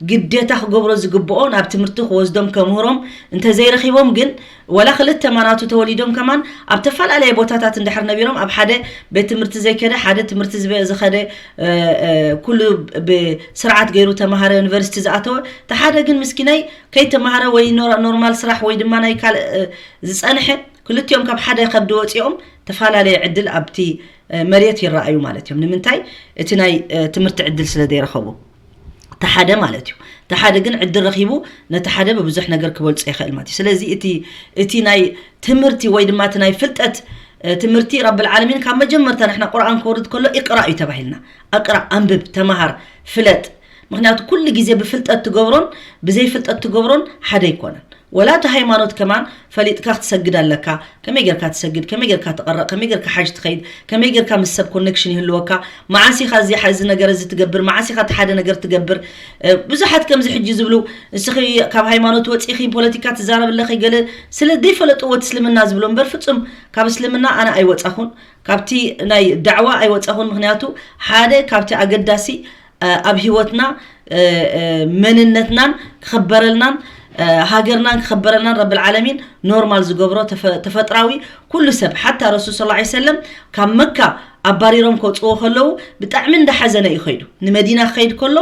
ግዴታ ክገብሮ ዝግብኦ ናብ ትምህርቲ ክወስዶም ከምህሮም እንተዘይረኺቦም ግን ወላ ክልተ ማናቱ ተወሊዶም ከማን ኣብ ተፈላለየ ቦታታት እንድሕር ነቢሮም ኣብ ሓደ ቤት ትምህርቲ ዘይከደ ሓደ ትምህርቲ ዝኸደ ኩሉ ብስርዓት ገይሩ ተማሃረ ዩኒቨርሲቲ ዝኣተወ ተሓደ ግን ምስኪናይ ከይተማሃረ ወይ ኖርማል ስራሕ ወይ ድማ ናይ ካልእ ዝፀንሐ ክልቲኦም ካብ ሓደ ከብዲ ወፂኦም ተፈላለየ ዕድል ኣብቲ መሬት ይረኣዩ ማለት እዮም። ንምንታይ? እቲ ናይ ትምህርቲ ዕድል ስለ ዘይረኸቡ ተሓደ ማለት እዩ። ተሓደ ግን ዕድል ረኺቡ ነቲ ሓደ ብብዙሕ ነገር ክበልፆ ይኽእል ማለት እዩ። ስለዚ እቲ እቲ ናይ ትምህርቲ ወይ ድማ እቲ ናይ ፍልጠት ትምህርቲ ረብል ዓለሚን ካብ መጀመርታ ንሕና ቁርኣን ክወርድ ከሎ ኢቅራ እዩ ተባሂልና። ኣቅራ፣ ኣንብብ፣ ተማሃር፣ ፍለጥ። ምክንያቱ ኩሉ ግዜ ብፍልጠት ትገብሮን ብዘይፍልጠት ትገብሮን ሓደ ኣይኮነን። ወላ እቲ ሃይማኖት ከማን ፈሊጥካ ክትሰግድ ኣለካ። ከመይ ጌርካ ትሰግድ፣ ከመይ ጌርካ ትቐረእ፣ ከመይ ጌርካ ሓጅ ትኸይድ፣ ከመይ ጌርካ ምስ ሰብ ኮኔክሽን ይህልወካ፣ መዓስ ኢኻ እዚ ሓ- እዚ ነገር እዚ ትገብር፣ መዓስ ኢኻ እቲ ሓደ ነገር ትገብር። እ፣ ብዙሓት ከምዚ ሕጂ ዝብሉ፣ እስኺ ካብ ሃይማኖት ወፂኺ ፖለቲካ ትዛረብ ኣለኺ ገለ ስለ ዘይፈለጥዎ እቲ እስልምና ዝብሎ እምበር ፍፁም ካብ እስልምና ኣነ ኣይወፃኹን፣ ካብቲ ናይ ዳዕዋ ኣይወፃኹን። ምክንያቱ ሓደ ካብቲ ኣገዳሲ ኣብ ሂወትና መንነትናን ክኽበረልናን ሃገርናን ክኸበረልናን ረብል ዓለሚን ኖርማል ዝገብሮ ተፈጥራዊ። ኩሉ ሰብ ሓታ ረሱል ስለ ላ ሰለም ካብ መካ ኣባሪሮም ከውፅዎ ከለዉ ብጣዕሚ እንዳሓዘነ እዩ ኸይዱ። ንመዲና ክኸይድ ከሎ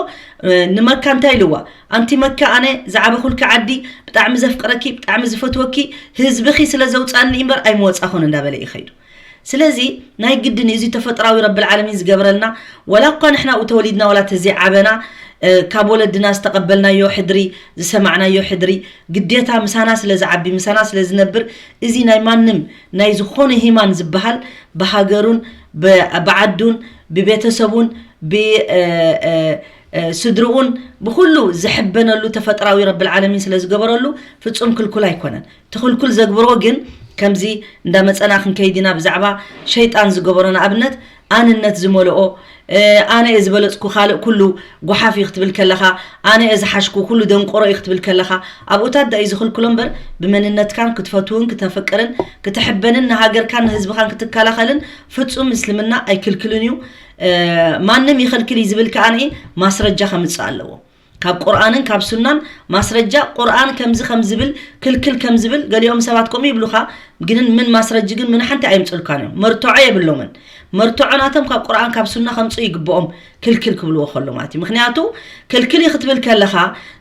ንመካ እንታይ ኢልዋ? ኣንቲ መካ፣ ኣነ ዝዓበኹልኪ ዓዲ፣ ብጣዕሚ ዘፍቅረኪ፣ ብጣዕሚ ዝፈትወኪ ህዝብኺ ስለ ዘውፃኒ እምበር ኣይምወፃኹን እንዳበለ እዩ ኸይዱ። ስለዚ ናይ ግድን እዩ እዚ ተፈጥራዊ ረብል ዓለሚን ዝገበረልና። ወላ እኳ ንሕና ኣብኡ ተወሊድና፣ ወላ ተዘይዓበና፣ ካብ ወለድና ዝተቐበልናዮ ሕድሪ፣ ዝሰማዕናዮ ሕድሪ፣ ግዴታ ምሳና ስለ ዝዓቢ፣ ምሳና ስለ ዝነብር፣ እዚ ናይ ማንም ናይ ዝኾነ ሂማን ዝበሃል ብሃገሩን ብዓዱን ብቤተሰቡን ብስድርኡን ብኩሉ ዝሕበነሉ ተፈጥራዊ ረብል ዓለሚን ስለ ዝገበረሉ ፍጹም ክልኩል ኣይኮነን። ትኽልኩል ዘግብሮ ግን ከምዚ እንዳመጸና ክንከይድ ኢና። ብዛዕባ ሸይጣን ዝገበሮ ንኣብነት ኣንነት ዝመልኦ፣ ኣነ እየ ዝበለጽኩ ካልእ ኩሉ ጓሓፍ እዩ ክትብል ከለኻ፣ ኣነ እየ ዝሓሽኩ ኩሉ ደንቆሮ እዩ ክትብል ከለኻ፣ ኣብኡታት ዳእዩ ዝኽልክሎ እምበር ብመንነትካን ክትፈትውን ክተፍቅርን ክትሕበንን ንሃገርካን ንህዝብኻን ክትከላኸልን ፍጹም እስልምና ኣይክልክልን እዩ። ማንም ይኸልክል እዩ ዝብል ከኣ ማስረጃ ከምጽእ ኣለዎ። ካብ ቁርኣንን ካብ ሱናን ማስረጃ፣ ቁርኣን ከምዚ ከም ዝብል ክልክል ከም ዝብል ገሊኦም ሰባት ከምኡ ይብሉኻ። ግን ምን ማስረጂ ግን ምን ሓንቲ ኣየምፅልካን እዮም። መርትዖ የብሎምን። መርትዖ ናቶም ካብ ቁርኣን ካብ ሱና ከምፅኡ ይግብኦም፣ ክልክል ክብልዎ ከሎ ማለት እዩ። ምክንያቱ ክልክል እዩ ክትብል ከለኻ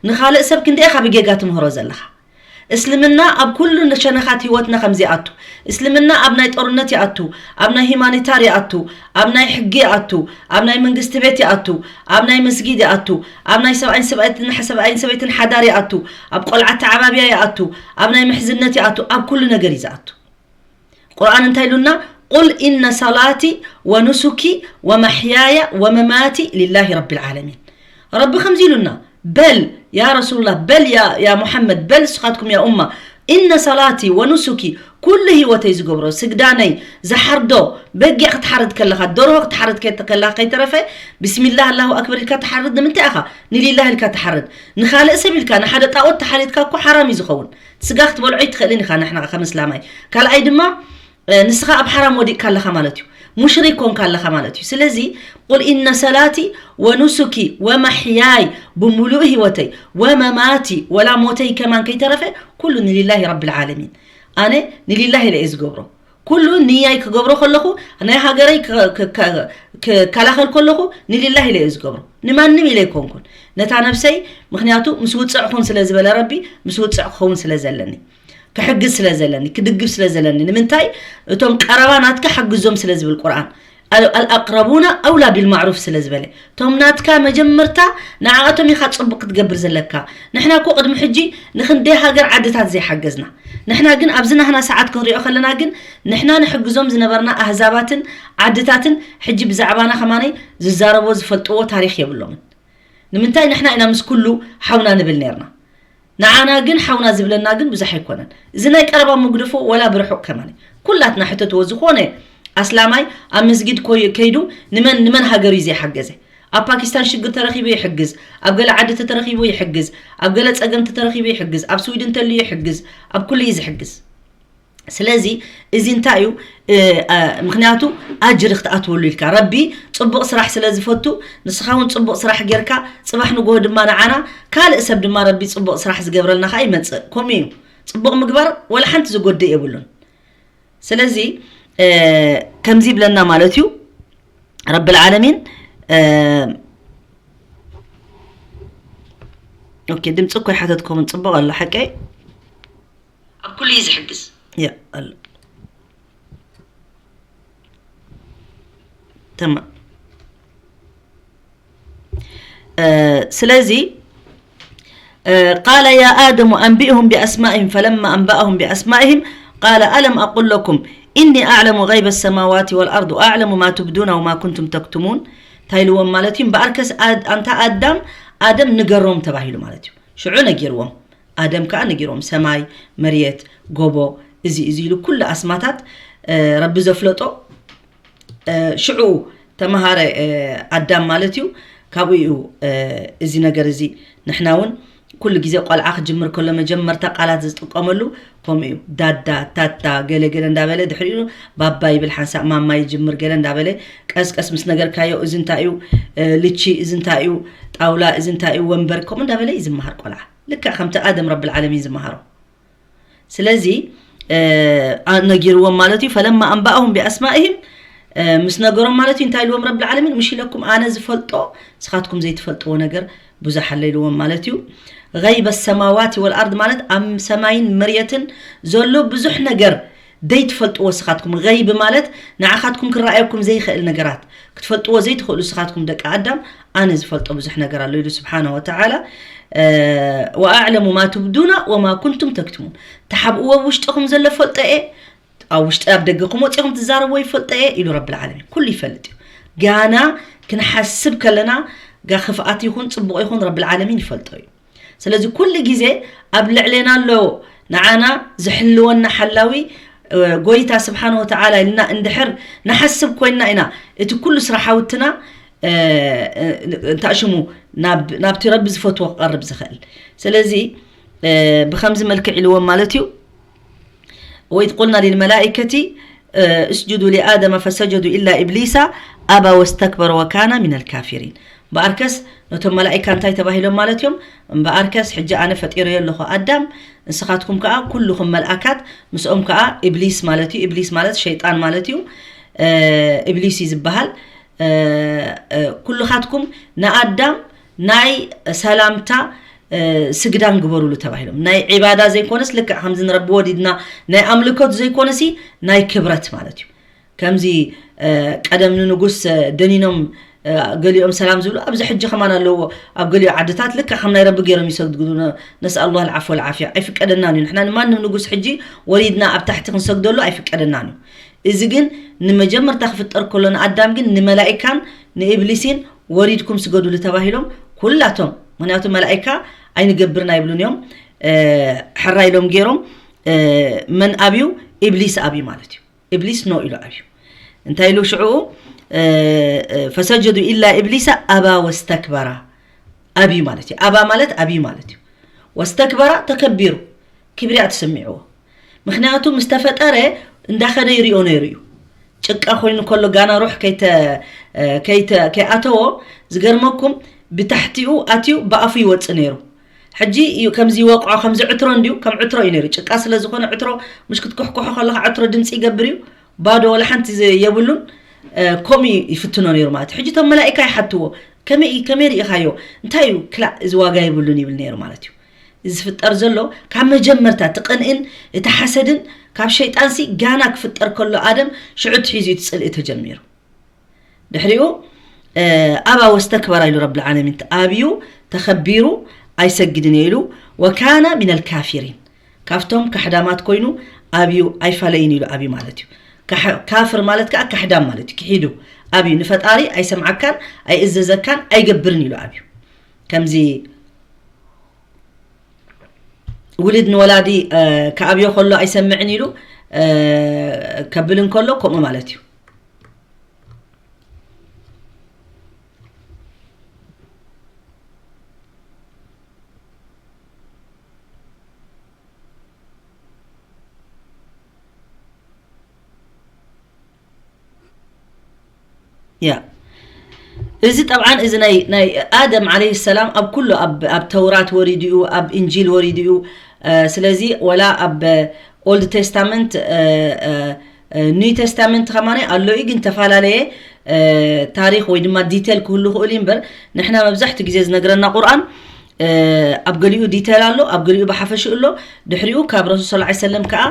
ንኻልእ ሰብ ክንደይ ኢኻ ብጌጋ ትምህሮ ዘለኻ። እስልምና ኣብ ኩሉ ሸነኻት ህይወትና ከምዚ ይኣቱ። እስልምና ኣብ ናይ ጦርነት ይኣቱ፣ ኣብ ናይ ሂማኒታር ይኣቱ፣ ኣብ ናይ ሕጊ ይኣቱ፣ ኣብ ናይ መንግስቲ ቤት ይኣቱ፣ ኣብ ናይ መስጊድ ይኣቱ፣ ኣብ ናይ ሰብኣይን ሰበይትን ሓዳር ይኣቱ፣ ኣብ ቆልዓ ተዓባብያ ይኣቱ፣ ኣብ ናይ ምሕዝነት ይኣቱ፣ ኣብ ኩሉ ነገር እዩ ዝኣቱ። ቁርኣን እንታይ ኢሉና? ቁል ኢነ ሰላቲ ወኑሱኪ ወመሕያያ ወመማቲ ሊላሂ ረቢል ዓለሚን። ረቢ ከምዚ ኢሉና፣ በል ያ ረሱሉላህ፣ በል ያ፣ ያ ሙሐመድ፣ በል ንስኻትኩም ያ ኡማ፣ ኢነ ሰላቲ ወኑሱኪ፣ ኩሉ ህይወተይ ዝገብሮ፣ ስግዳነይ፣ ዝሓርዶ፣ በጊዕ ክትሓርድ ከለኻ፣ ደርሆ ክትሓርድ ከት-፣ ከለኻ ከይተረፈ፣ ብስሚላህ ኣላሁ ኣክበር ኢልካ ትሓርድ። ንምንታይ ኢኻ ንሊላህ ኢልካ ትሓርድ? ንኻልእ ሰብ ኢልካ፣ ንሓደ ጣዖት ተሓሪድካ እኮ ሓራም እዩ ዝኸውን። ስጋ ክትበልዖ ይትኽእልን ኢኻ፣ ንሕና ከም እስላማይ። ካልኣይ ድማ፣ ንስኻ ኣብ ሓራም ወዲቕካ ኣለኻ ማለት እዩ። ሙሽሪክ ኮንካ ኣለኻ ማለት እዩ። ስለዚ ቁል ኢነ ሰላቲ ወኑሱኪ ወመሕያይ፣ ብምሉእ ህይወተይ፣ ወመማቲ፣ ወላ ሞተይ ከማን ከይተረፈ፣ ኩሉ ንሊላሂ ረብል ዓለሚን። ኣነ ንሊላሂ ኢለ እየ ዝገብሮ። ኩሉ ንያይ ክገብሮ ከለኹ፣ ናይ ሃገረይ ክ-፣ ክ-፣ ክ-፣ ክከላኸል ከለኹ ንሊላሂ ኢለ እየ ዝገብሮ። ንማንም ኢለ ኣይኮንኩን። ነታ ነብሰይ፣ ምክንያቱ ምስ ውፅዕ ኩን ስለ ዝበለ ረቢ፣ ምስ ውፅዕ ክኸውን ስለ ዘለኒ። ክሕግዝ ስለ ዘለኒ፣ ክድግፍ ስለ ዘለኒ። ንምንታይ? እቶም ቀረባ ናትካ ሓግዞም ስለ ዝብል ቁርኣን። ኣል-፣ ኣልኣቅረቡና ኣውላ ቢልማዕሩፍ ስለ ዝበለ። እቶም ናትካ መጀመርታ ንዓኣቶም ኢኻ ጽቡቕ ክትገብር ዘለካ። ንሕና እኮ ቅድሚ ሕጂ ንኽንደይ ሃገር ዓድታት ዘይሓገዝና። ንሕና ግን ኣብዚ ናህና ሰዓት ክንሪኦ ከለና ግን ንሕና ንሕግዞም ዝነበርና ኣህዛባትን ዓድታትን ሕጂ ብዛዕባና ከማነይ ዝዛረቦ ዝፈልጥዎ ታሪኽ የብሎምን። ንምንታይ ንሕና ኢና ምስ ኩሉ ሓውና ንብል ነርና። ንዓና ግን ሓውና ዝብለና ግን ብዙሕ ኣይኮነን። እዚ ናይ ቀረባ መጉደፎ ወላ ብርሑቕ ከማን። ኩላትና ሕተትዎ። ዝኾነ ኣስላማይ ኣብ መስጊድ ኮይ-፣ ከይዱ ንመን፣ ንመን ሃገር እዩ ዘይሓገዘ? ኣብ ፓኪስታን ሽግር ተረኺቡ ይሕግዝ፣ ኣብ ገለ ዓዲ ተተረኺቡ ይሕግዝ፣ ኣብ ገለ ጸገም ተተረኺቡ ይሕግዝ፣ ኣብ ስዊድን ተልዩ ይሕግዝ፣ ኣብ ኩሉ እዩ ዝሕግዝ። ስለዚ እዚ እንታይ እዩ? እ፣ እ፣ ምኽንያቱ ኣጅሪ ክትኣትወሉ ኢልካ። ረቢ ጽቡቕ ስራሕ ስለ ዝፈቱ፣ ንስኻ እውን ጽቡቕ ስራሕ ጌርካ፣ ጽባሕ ንግሆ ድማ ንዓና፣ ካልእ ሰብ ድማ ረቢ ጽቡቕ ስራሕ ዝገብረልና ኸኣ ይመጽእ። ከምኡ እዩ። ጽቡቕ ምግባር ወላ ሓንቲ ዝጎድእ የብሉን። ስለዚ፣ እ፣ ከምዚ ይብለና ማለት እዩ። ረብል ዓለሚን፣ እ፣ ኦኬ፣ ድምፂ እኮ ይሓተትኩምን ጽቡቕ ኣሎ፣ ሓቀይ? ኣብ ኩሉ እዩ ዝሕግዝ። ያ፣ ኣሎ። ተማም። እ፣ ስለዚ፣ እ፣ قال يا آدم أنبئهم بأسمائهم فلما أنبأهم بأسمائهم قال ألم أقل لكم إني أعلم غيب السماوات والأرض وأعلم ما تبدون وما كنتم تكتمون። እንታይ ኢልዎም ማለት እዩ? እምበኣርከስ ኣድ-፣ ኣንታ ኣዳም፣ ኣደም ንገሮም ተባሂሉ ማለት እዩ። ሽዑ ነጊርዎም። ኣደም ከኣ ነጊሮም፣ ሰማይ፣ መሬት፣ ጎቦ፣ እዚ፣ እዚ ኢሉ ኩሉ ኣስማታት፣ እ፣ ረቢ ዘፍለጦ፣ እ፣ ሽዑ ተመሃረ፣ እ፣ ኣዳም ማለት እዩ። ካብኡ እዩ፣ እ፣ እዚ ነገር እዚ ንሕና እውን ኩሉ ግዜ ቆልዓ ክጅምር ከሎ መጀመርታ ቃላት ዝጥቀመሉ ከምኡ እዩ። ዳዳ፣ ታታ፣ ገለ ገለ እንዳበለ ድሕሪኡ ባባ ይብል፣ ሓንሳእ ማማ ይጅምር ገለ እንዳበለ ቀስ ቀስ ምስ ነገርካዮ፣ እዚ እንታይ እዩ፣ እ፣ ልቺ፣ እዚ እንታይ እዩ፣ ጣውላ፣ እዚ እንታይ እዩ፣ ወንበር፣ ከምኡ እንዳበለ እዩ ዝመሃር ቆልዓ። ልክዕ ከምቲ ኣደም ረብል ዓለሚን ዝመሃሮ። ስለዚ ነጊርዎም ማለት እዩ። ፈለማ ኣንባእሁም ቢኣስማኢህም፣ ምስ ነገሮም ማለት እዩ። እንታይ ኢልዎም ረብል ዓለሚን? ምሽ ኢለኩም ኣነ ዝፈልጦ ንስኻትኩም ዘይትፈልጥዎ ነገር ብዙሕ ኣሎ ኢልዎም ማለት እዩ። غيب السماوات والأرض ማለት ኣብ ሰማይን መሬትን ዘሎ ብዙሕ ነገር ዘይትፈልጥዎ ንስኻትኩም። غيب ማለት ንዓኻትኩም ክረኣየኩም ዘይኽእል ነገራት፣ ክትፈልጥዎ ዘይትኽእሉ ንስኻትኩም ደቂ ኣዳም ኣነ ዝፈልጦ ብዙሕ ነገር ኣሎ ኢሉ ስብሓነ ወተዓላ። وأعلم ما تبدون وما كنتم تكتمون፣ ትሓብእዎ ኣብ ውሽጥኹም ዘሎ ፈልጠ እየ፣ ኣብ ውሽጢ ኣብ ደገኹም ወፂኹም ትዛረብዎ ይፈልጠ እየ ኢሉ ረብል ዓለሚን። ኩሉ ይፈልጥ እዩ። ጋና ክንሓስብ ከለና ጋ ክፍኣት ይኹን ፅቡቕ ይኹን ረብል ዓለሚን ይፈልጦ እዩ። ስለዚ ኩሉ ግዜ ኣብ ልዕሌና ኣሎ ንዓና ዝሕልወና ሓላዊ ጎይታ ስብሓን ወተዓላ ኢልና እንድሕር ንሓስብ ኮይንና ኢና እቲ ኩሉ ስራሓውትና እንታይ ሽሙ ናብቲ ረቢ ዝፈትዎ ክቐርብ ዝኽእል። ስለዚ ብከምዚ መልክዕ ኢልዎም ማለት እዩ። وإذ قلنا للملائكة اسجدوا لآدم فسجدوا إلا إبليس أبى واستكبر وكان من الكافرين። እምበኣርከስ ነቶም መላኢካ እንታይ ተባሂሎም ማለት እዮም? እምበኣርከስ ሕጂ ኣነ ፈጢረዮ ኣለኹ ኣዳም፣ ንስኻትኩም ከኣ ኩልኹም መልኣካት፣ ምስኦም ከኣ ኢብሊስ ማለት እዩ። ኢብሊስ ማለት ሸይጣን ማለት እዩ። ኢብሊስ እዩ ዝበሃል። ኩልኻትኩም ንኣዳም ናይ ሰላምታ ስግዳን ግበሩሉ ተባሂሎም። ናይ ዒባዳ ዘይኮነስ ልክዕ ከምዚ ንረቢ ወዲድና ናይ ኣምልኮት ዘይኮነሲ ናይ ክብረት ማለት እዩ። ከምዚ ቀደም ንንጉስ ደኒኖም ገሊኦም ሰላም ዝብሉ ኣብዚ ሕጂ ከማን ኣለዎ። ኣብ ገሊኦ ዓድታት ልክዕ ከም ናይ ረቢ ገይሮም ይሰግዱ። ነስኣል ላህ ልዓፎ ልዓፍያ። ኣይፍቀደናን እዩ። ንሕና ንማንም ንጉስ ሕጂ ወሪድና ኣብ ታሕቲ ክንሰግደሉ ኣይፍቀደናን እዩ። እዚ ግን ንመጀመርታ ክፍጠር ከሎ ንኣዳም ግን ንመላኢካን ንኢብሊሲን ወሪድኩም ስገዱሉ ተባሂሎም ኩላቶም። ምክንያቱ መላኢካ ኣይንገብርን ኣይብሉን እዮም። ሕራ ኢሎም ገይሮም መን ኣብዩ? ኢብሊስ ኣብዩ ማለት እዩ። ኢብሊስ ኖ ኢሉ ኣብዩ። እንታይ ኢሉ ሽዑ? ፈሰጀዱ ኢላ ኢብሊሳ ኣባ ወስተክበራ። ኣብዩ ማለት እዩ። ኣባ ማለት ኣብዩ ማለት እዩ። ወስተክበራ ተከቢሩ፣ ክብሪ ኣትስሚዕዎ። ምክንያቱ ምስ ተፈጠረ እንዳኸደ ይሪኦ ነይሩ እዩ። ጭቃ ኮይኑ ከሎ ጋና ሩሕ ከይተ- ከይተ- ከይኣተዎ ዝገርመኩም ብታሕቲኡ ኣትዩ ብኣፉ ይወፅእ ነይሩ። ሕጂ እዩ ከምዚ ይወቅዖ ከምዚ ዕትሮ እንድዩ ከም ዕትሮ እዩ ነይሩ። ጭቃ ስለ ዝኾነ ዕትሮ ምሽ ክትኩሕኩሖ ከለካ ዕትሮ ድምፂ ይገብር እዩ። ባዶ ወላ ሓንቲ ዘ- የብሉን። ከምኡ ይፍትኖ ነይሩ ማለት እዩ። ሕጂ እቶም መላኢካ ይሓትዎ ከመይ እዩ- ከመይ ርኢኻዮ? እንታይ እዩ ክላእ እዚ ዋጋ የብሉን ይብል ነይሩ ማለት እዩ። እዚ ዝፍጠር ዘሎ ካብ መጀመርታ እቲ ቅንእን እቲ ሓሰድን ካብ ሸይጣንሲ ጋና ክፍጠር ከሎ ኣደም ሽዑ ትሒዙ እቲ ፅልኢ ተጀሚሩ። ድሕሪኡ ኣባ ወስተክበራ ኢሉ ረብል ዓለሚን ኣብዩ ተኸቢሩ ኣይሰግድን እየ ኢሉ። ወካነ ሚነል ካፊሪን ካብቶም ካሕዳማት ኮይኑ ኣብዩ ኣይፋለይን ኢሉ ኣብዩ ማለት እዩ። ካሕ- ካፍር ማለት ከዓ ካሕዳም ማለት እዩ። ክሒዱ ኣብዩ ንፈጣሪ ኣይሰምዓካን ኣይእዘዘካን ኣይገብርን ኢሉ ኣብዩ። ከምዚ ውልድ ንወላዲ ክኣብዮ ከሎ ኣይሰምዕን ኢሉ ከብል እንከሎ ከምኡ ማለት እዩ። ያ እዚ ጠብዓን እዚ ናይ ናይ ኣደም ዓለይሂ ሰላም ኣብ ኩሉ ኣብ ኣብ ተውራት ወሪዱ እዩ፣ ኣብ እንጂል ወሪዱ እዩ። ስለዚ ወላ ኣብ ኦልድ ቴስታመንት ኒው ቴስታመንት ከማን ኣሎ እዩ፣ ግን ተፈላለየ ታሪኽ ወይ ድማ ዲቴል ክህሉ ክእሉ እዩ። እምበር ንሕና መብዛሕትኡ ግዜ ዝነግረና ቁርኣን ኣብ ገሊኡ ዲቴል ኣሎ፣ ኣብ ገሊኡ ብሓፈሽኡ ኣሎ። ድሕሪኡ ካብ ረሱል ሰለላሁ ዐለይሂ ወሰለም ከዓ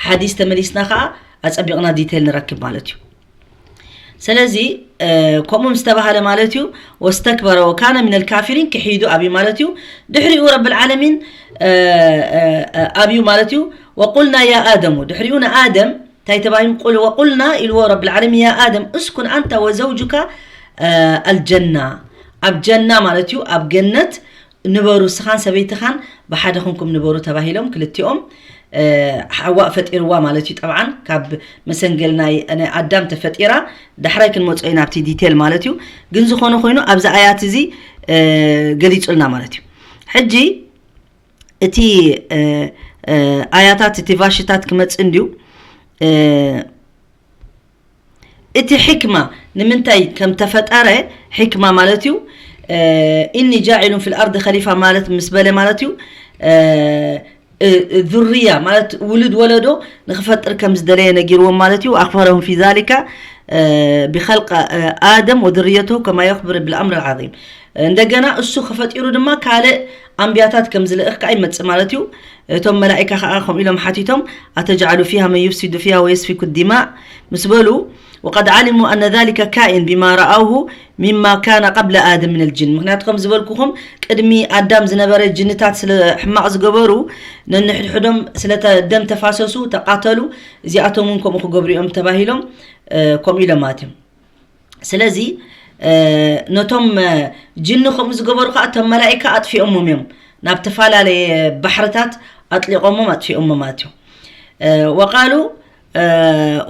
ሓዲስ ተመሊስና ከዓ ኣጸቢቕና ዲቴል ንረክብ ማለት እዩ። ስለዚ ከምኡ ምስ ተባሃለ ማለት እዩ ወስተክበረ ወካነ ሚነል ካፊሪን ክሒዱ ኣብዩ ማለት እዩ። ድሕሪኡ ረብል ዓለሚን ኣብዩ ማለት እዩ። ወቁልና ያ ኣደሙ ድሕሪኡ ንኣደም እንታይ ተባሂሉ ቁል ወቁልና ኢልዎ ረብል ዓለሚን ያ ኣደም እስኩን ኣንተ ወዘውጁካ ኣልጀና ኣብ ጀና ማለት እዩ ኣብ ገነት ንበሩ ስኻን ሰበይትኻን ብሓደ ኹንኩም ንበሩ ተባሂሎም ክልቲኦም ሓዋእ ፈጢርዋ ማለት እዩ። ጠብዓን ካብ መሰንገል ናይ ናይ ኣዳም ተፈጢራ ዳሕራይ ክንመጾ ኢና ኣብቲ ዲቴል ማለት እዩ። ግን ዝኾነ ኮይኑ ኣብዚ ኣያት እዚ ገሊጹልና ማለት እዩ። ሕጂ እቲ ኣያታት እቲ ቫሽታት ክመጽእ እንድዩ። እቲ ሕክማ ንምንታይ ከም ተፈጠረ ሕክማ ማለት እዩ። ኢኒ ጃዒሉን ፊል ኣርዲ ከሊፋ ማለት ምስ በለ ማለት እዩ። እ፣ እ፣ ذرية ማለት ውሉድ ወለዶ ንኽፈጥር ከም ዝደለየ ነጊርዎም ማለት እዩ። أخبرهم في ذلك، እ፣ بخلق، እ፣ آدم وذريته كما يخبر بالأمر العظيم። እንደገና እሱ ከፈጢሩ ድማ ካልእ ኣንብያታት ከም ዝልእኽ ከዓ ይመጽእ ማለት እዩ። እቶም መላኢካ ከዓ ከምኡ ኢሎም ሓቲቶም፣ أتجعل فيها من يفسد فيها ويسفك الدماء ምስ በሉ، وقد علموا أن ذلك كائن بما رأوه مما كان قبل آدم من الجن። ምኽንያቱ ከም ዝበልኩኹም ቅድሚ ኣዳም ዝነበረ ጅንታት ስለ ሕማቕ ዝገበሩ ነንሕድሕዶም ስለ ተ-፣ ደም ተፋሰሱ፣ ተቃተሉ፣ እዚኣቶም እውን ከምኡ ክገብሩ እዮም ተባሂሎም፣ እ፣ ከምኡ ኢሎም ማለት እዮም። ስለዚ፣ እ፣ ነቶም፣ እ፣ ጅኒ ከምኡ ዝገበሩ ከዓ እቶም መላኢካ ኣጥፊኦሞም እዮም። ናብ ተፈላለየ ባሕርታት ኣጥሊቖሞም ኣጥፊኦሞም ማለት እዮም። እ፣ وقالوا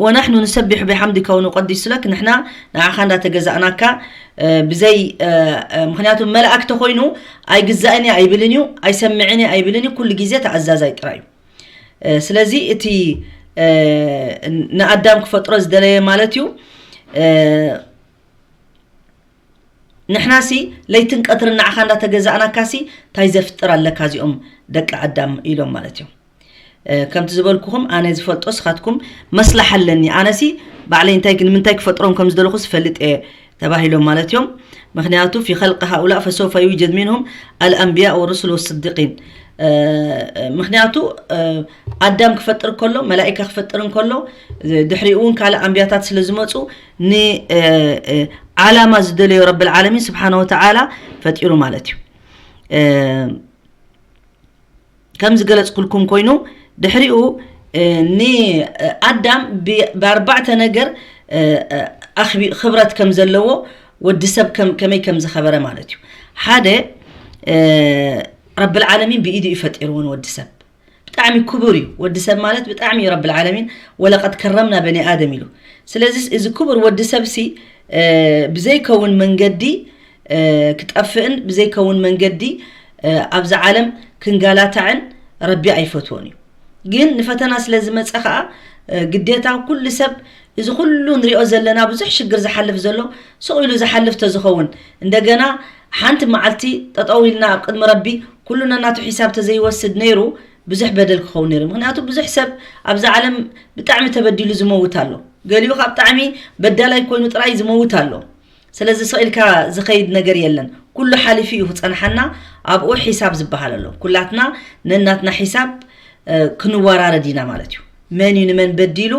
ونحن نسبح بحمدك ونقدس لك، ንሕና ንዓኻ እንዳተገዛእናካ ብዘይ ምክንያቱ መላእክቲ ኮይኑ ኣይግዛእን እየ ኣይብልን እዩ፣ ኣይሰምዕን እየ ኣይብልን እዩ። ኩሉ ግዜ ተኣዛዛይ ጥራይ እዩ። ስለዚ እቲ ንኣዳም ክፈጥሮ ዝደለየ ማለት እዩ። ንሕናሲ ለይትን ቀትርን ንዓኻ እንዳተገዛእናካሲ እንታይ ዘፍጥር ኣለካ እዚኦም ደቂ ኣዳም ኢሎም ማለት እዮም። ከምቲ ዝበልኩኹም ኣነ ዝፈልጦ ስኻትኩም መስላሕ ኣለኒ፣ ኣነሲ ባዕለይ እንታይ ንምንታይ ክፈጥሮም ከም ዝደለኹ ዝፈልጥ እየ ተባሂሎም ማለት እዮም። ምክንያቱ في خلق هؤلاء فسوف يوجد منهم الأنبياء والرسل والصديقين። ምክንያቱ ኣዳም ክፈጥር ከሎ መላኢካ ክፈጥር እንከሎ ድሕሪኡ እውን ካልእ ኣንብያታት ስለ ዝመፁ ንዓላማ ዝደለዮ ረብል ዓለሚን ስብሓነ ወተዓላ ፈጢሩ ማለት እዩ። ከም ዝገለፅኩልኩም ኮይኑ ድሕሪኡ ንኣዳም ብኣርባዕተ ነገር ኣኽቢ ክብረት ከም ዘለዎ ወዲ ሰብ ከመይ ከም ዝኸበረ ማለት እዩ። ሓደ ረብል ዓለሚን ብኢዱ እዩ ፈጢርዎ ንወዲ ሰብ። ብጣዕሚ ክቡር እዩ ወዲ ሰብ ማለት ብጣዕሚ እዩ ረብል ዓለሚን ወለቀድ ከረምና በኒ ኣደም ኢሉ። ስለዚ እዚ ክቡር ወዲ ሰብ ሲ ብዘይከውን መንገዲ ክጠፍእን ብዘይከውን መንገዲ ኣብዚ ዓለም ክንጋላታዕን ረቢ ኣይፈትዎን እዩ። ግን ንፈተና ስለ ዝመፀ ከዓ ግዴታ ኩሉ ሰብ እዚ ኩሉ ንሪኦ ዘለና ብዙሕ ሽግር ዝሓልፍ ዘሎ ስቕ ኢሉ ዝሓልፍ ተዝኸውን እንደገና ሓንቲ መዓልቲ ጠጠው ኢልና ኣብ ቅድሚ ረቢ ኩሉ ነናቱ ሒሳብ ተዘይወስድ ነይሩ ብዙሕ በደል ክኸውን ነይሩ። ምክንያቱ ብዙሕ ሰብ ኣብዛ ዓለም ብጣዕሚ ተበዲሉ ዝመውት ኣሎ። ገሊኡ ካብ ብጣዕሚ በዳላይ ኮይኑ ጥራይ ዝመውት ኣሎ። ስለዚ ስቕ ኢልካ ዝኸይድ ነገር የለን። ኩሉ ሓሊፉ እዩ ክፀንሓና። ኣብኡ ሒሳብ ዝበሃል ኣሎ። ኩላትና ነናትና ሒሳብ ክንወራረድ ኢና ማለት እዩ። መን እዩ ንመን በዲሉ፣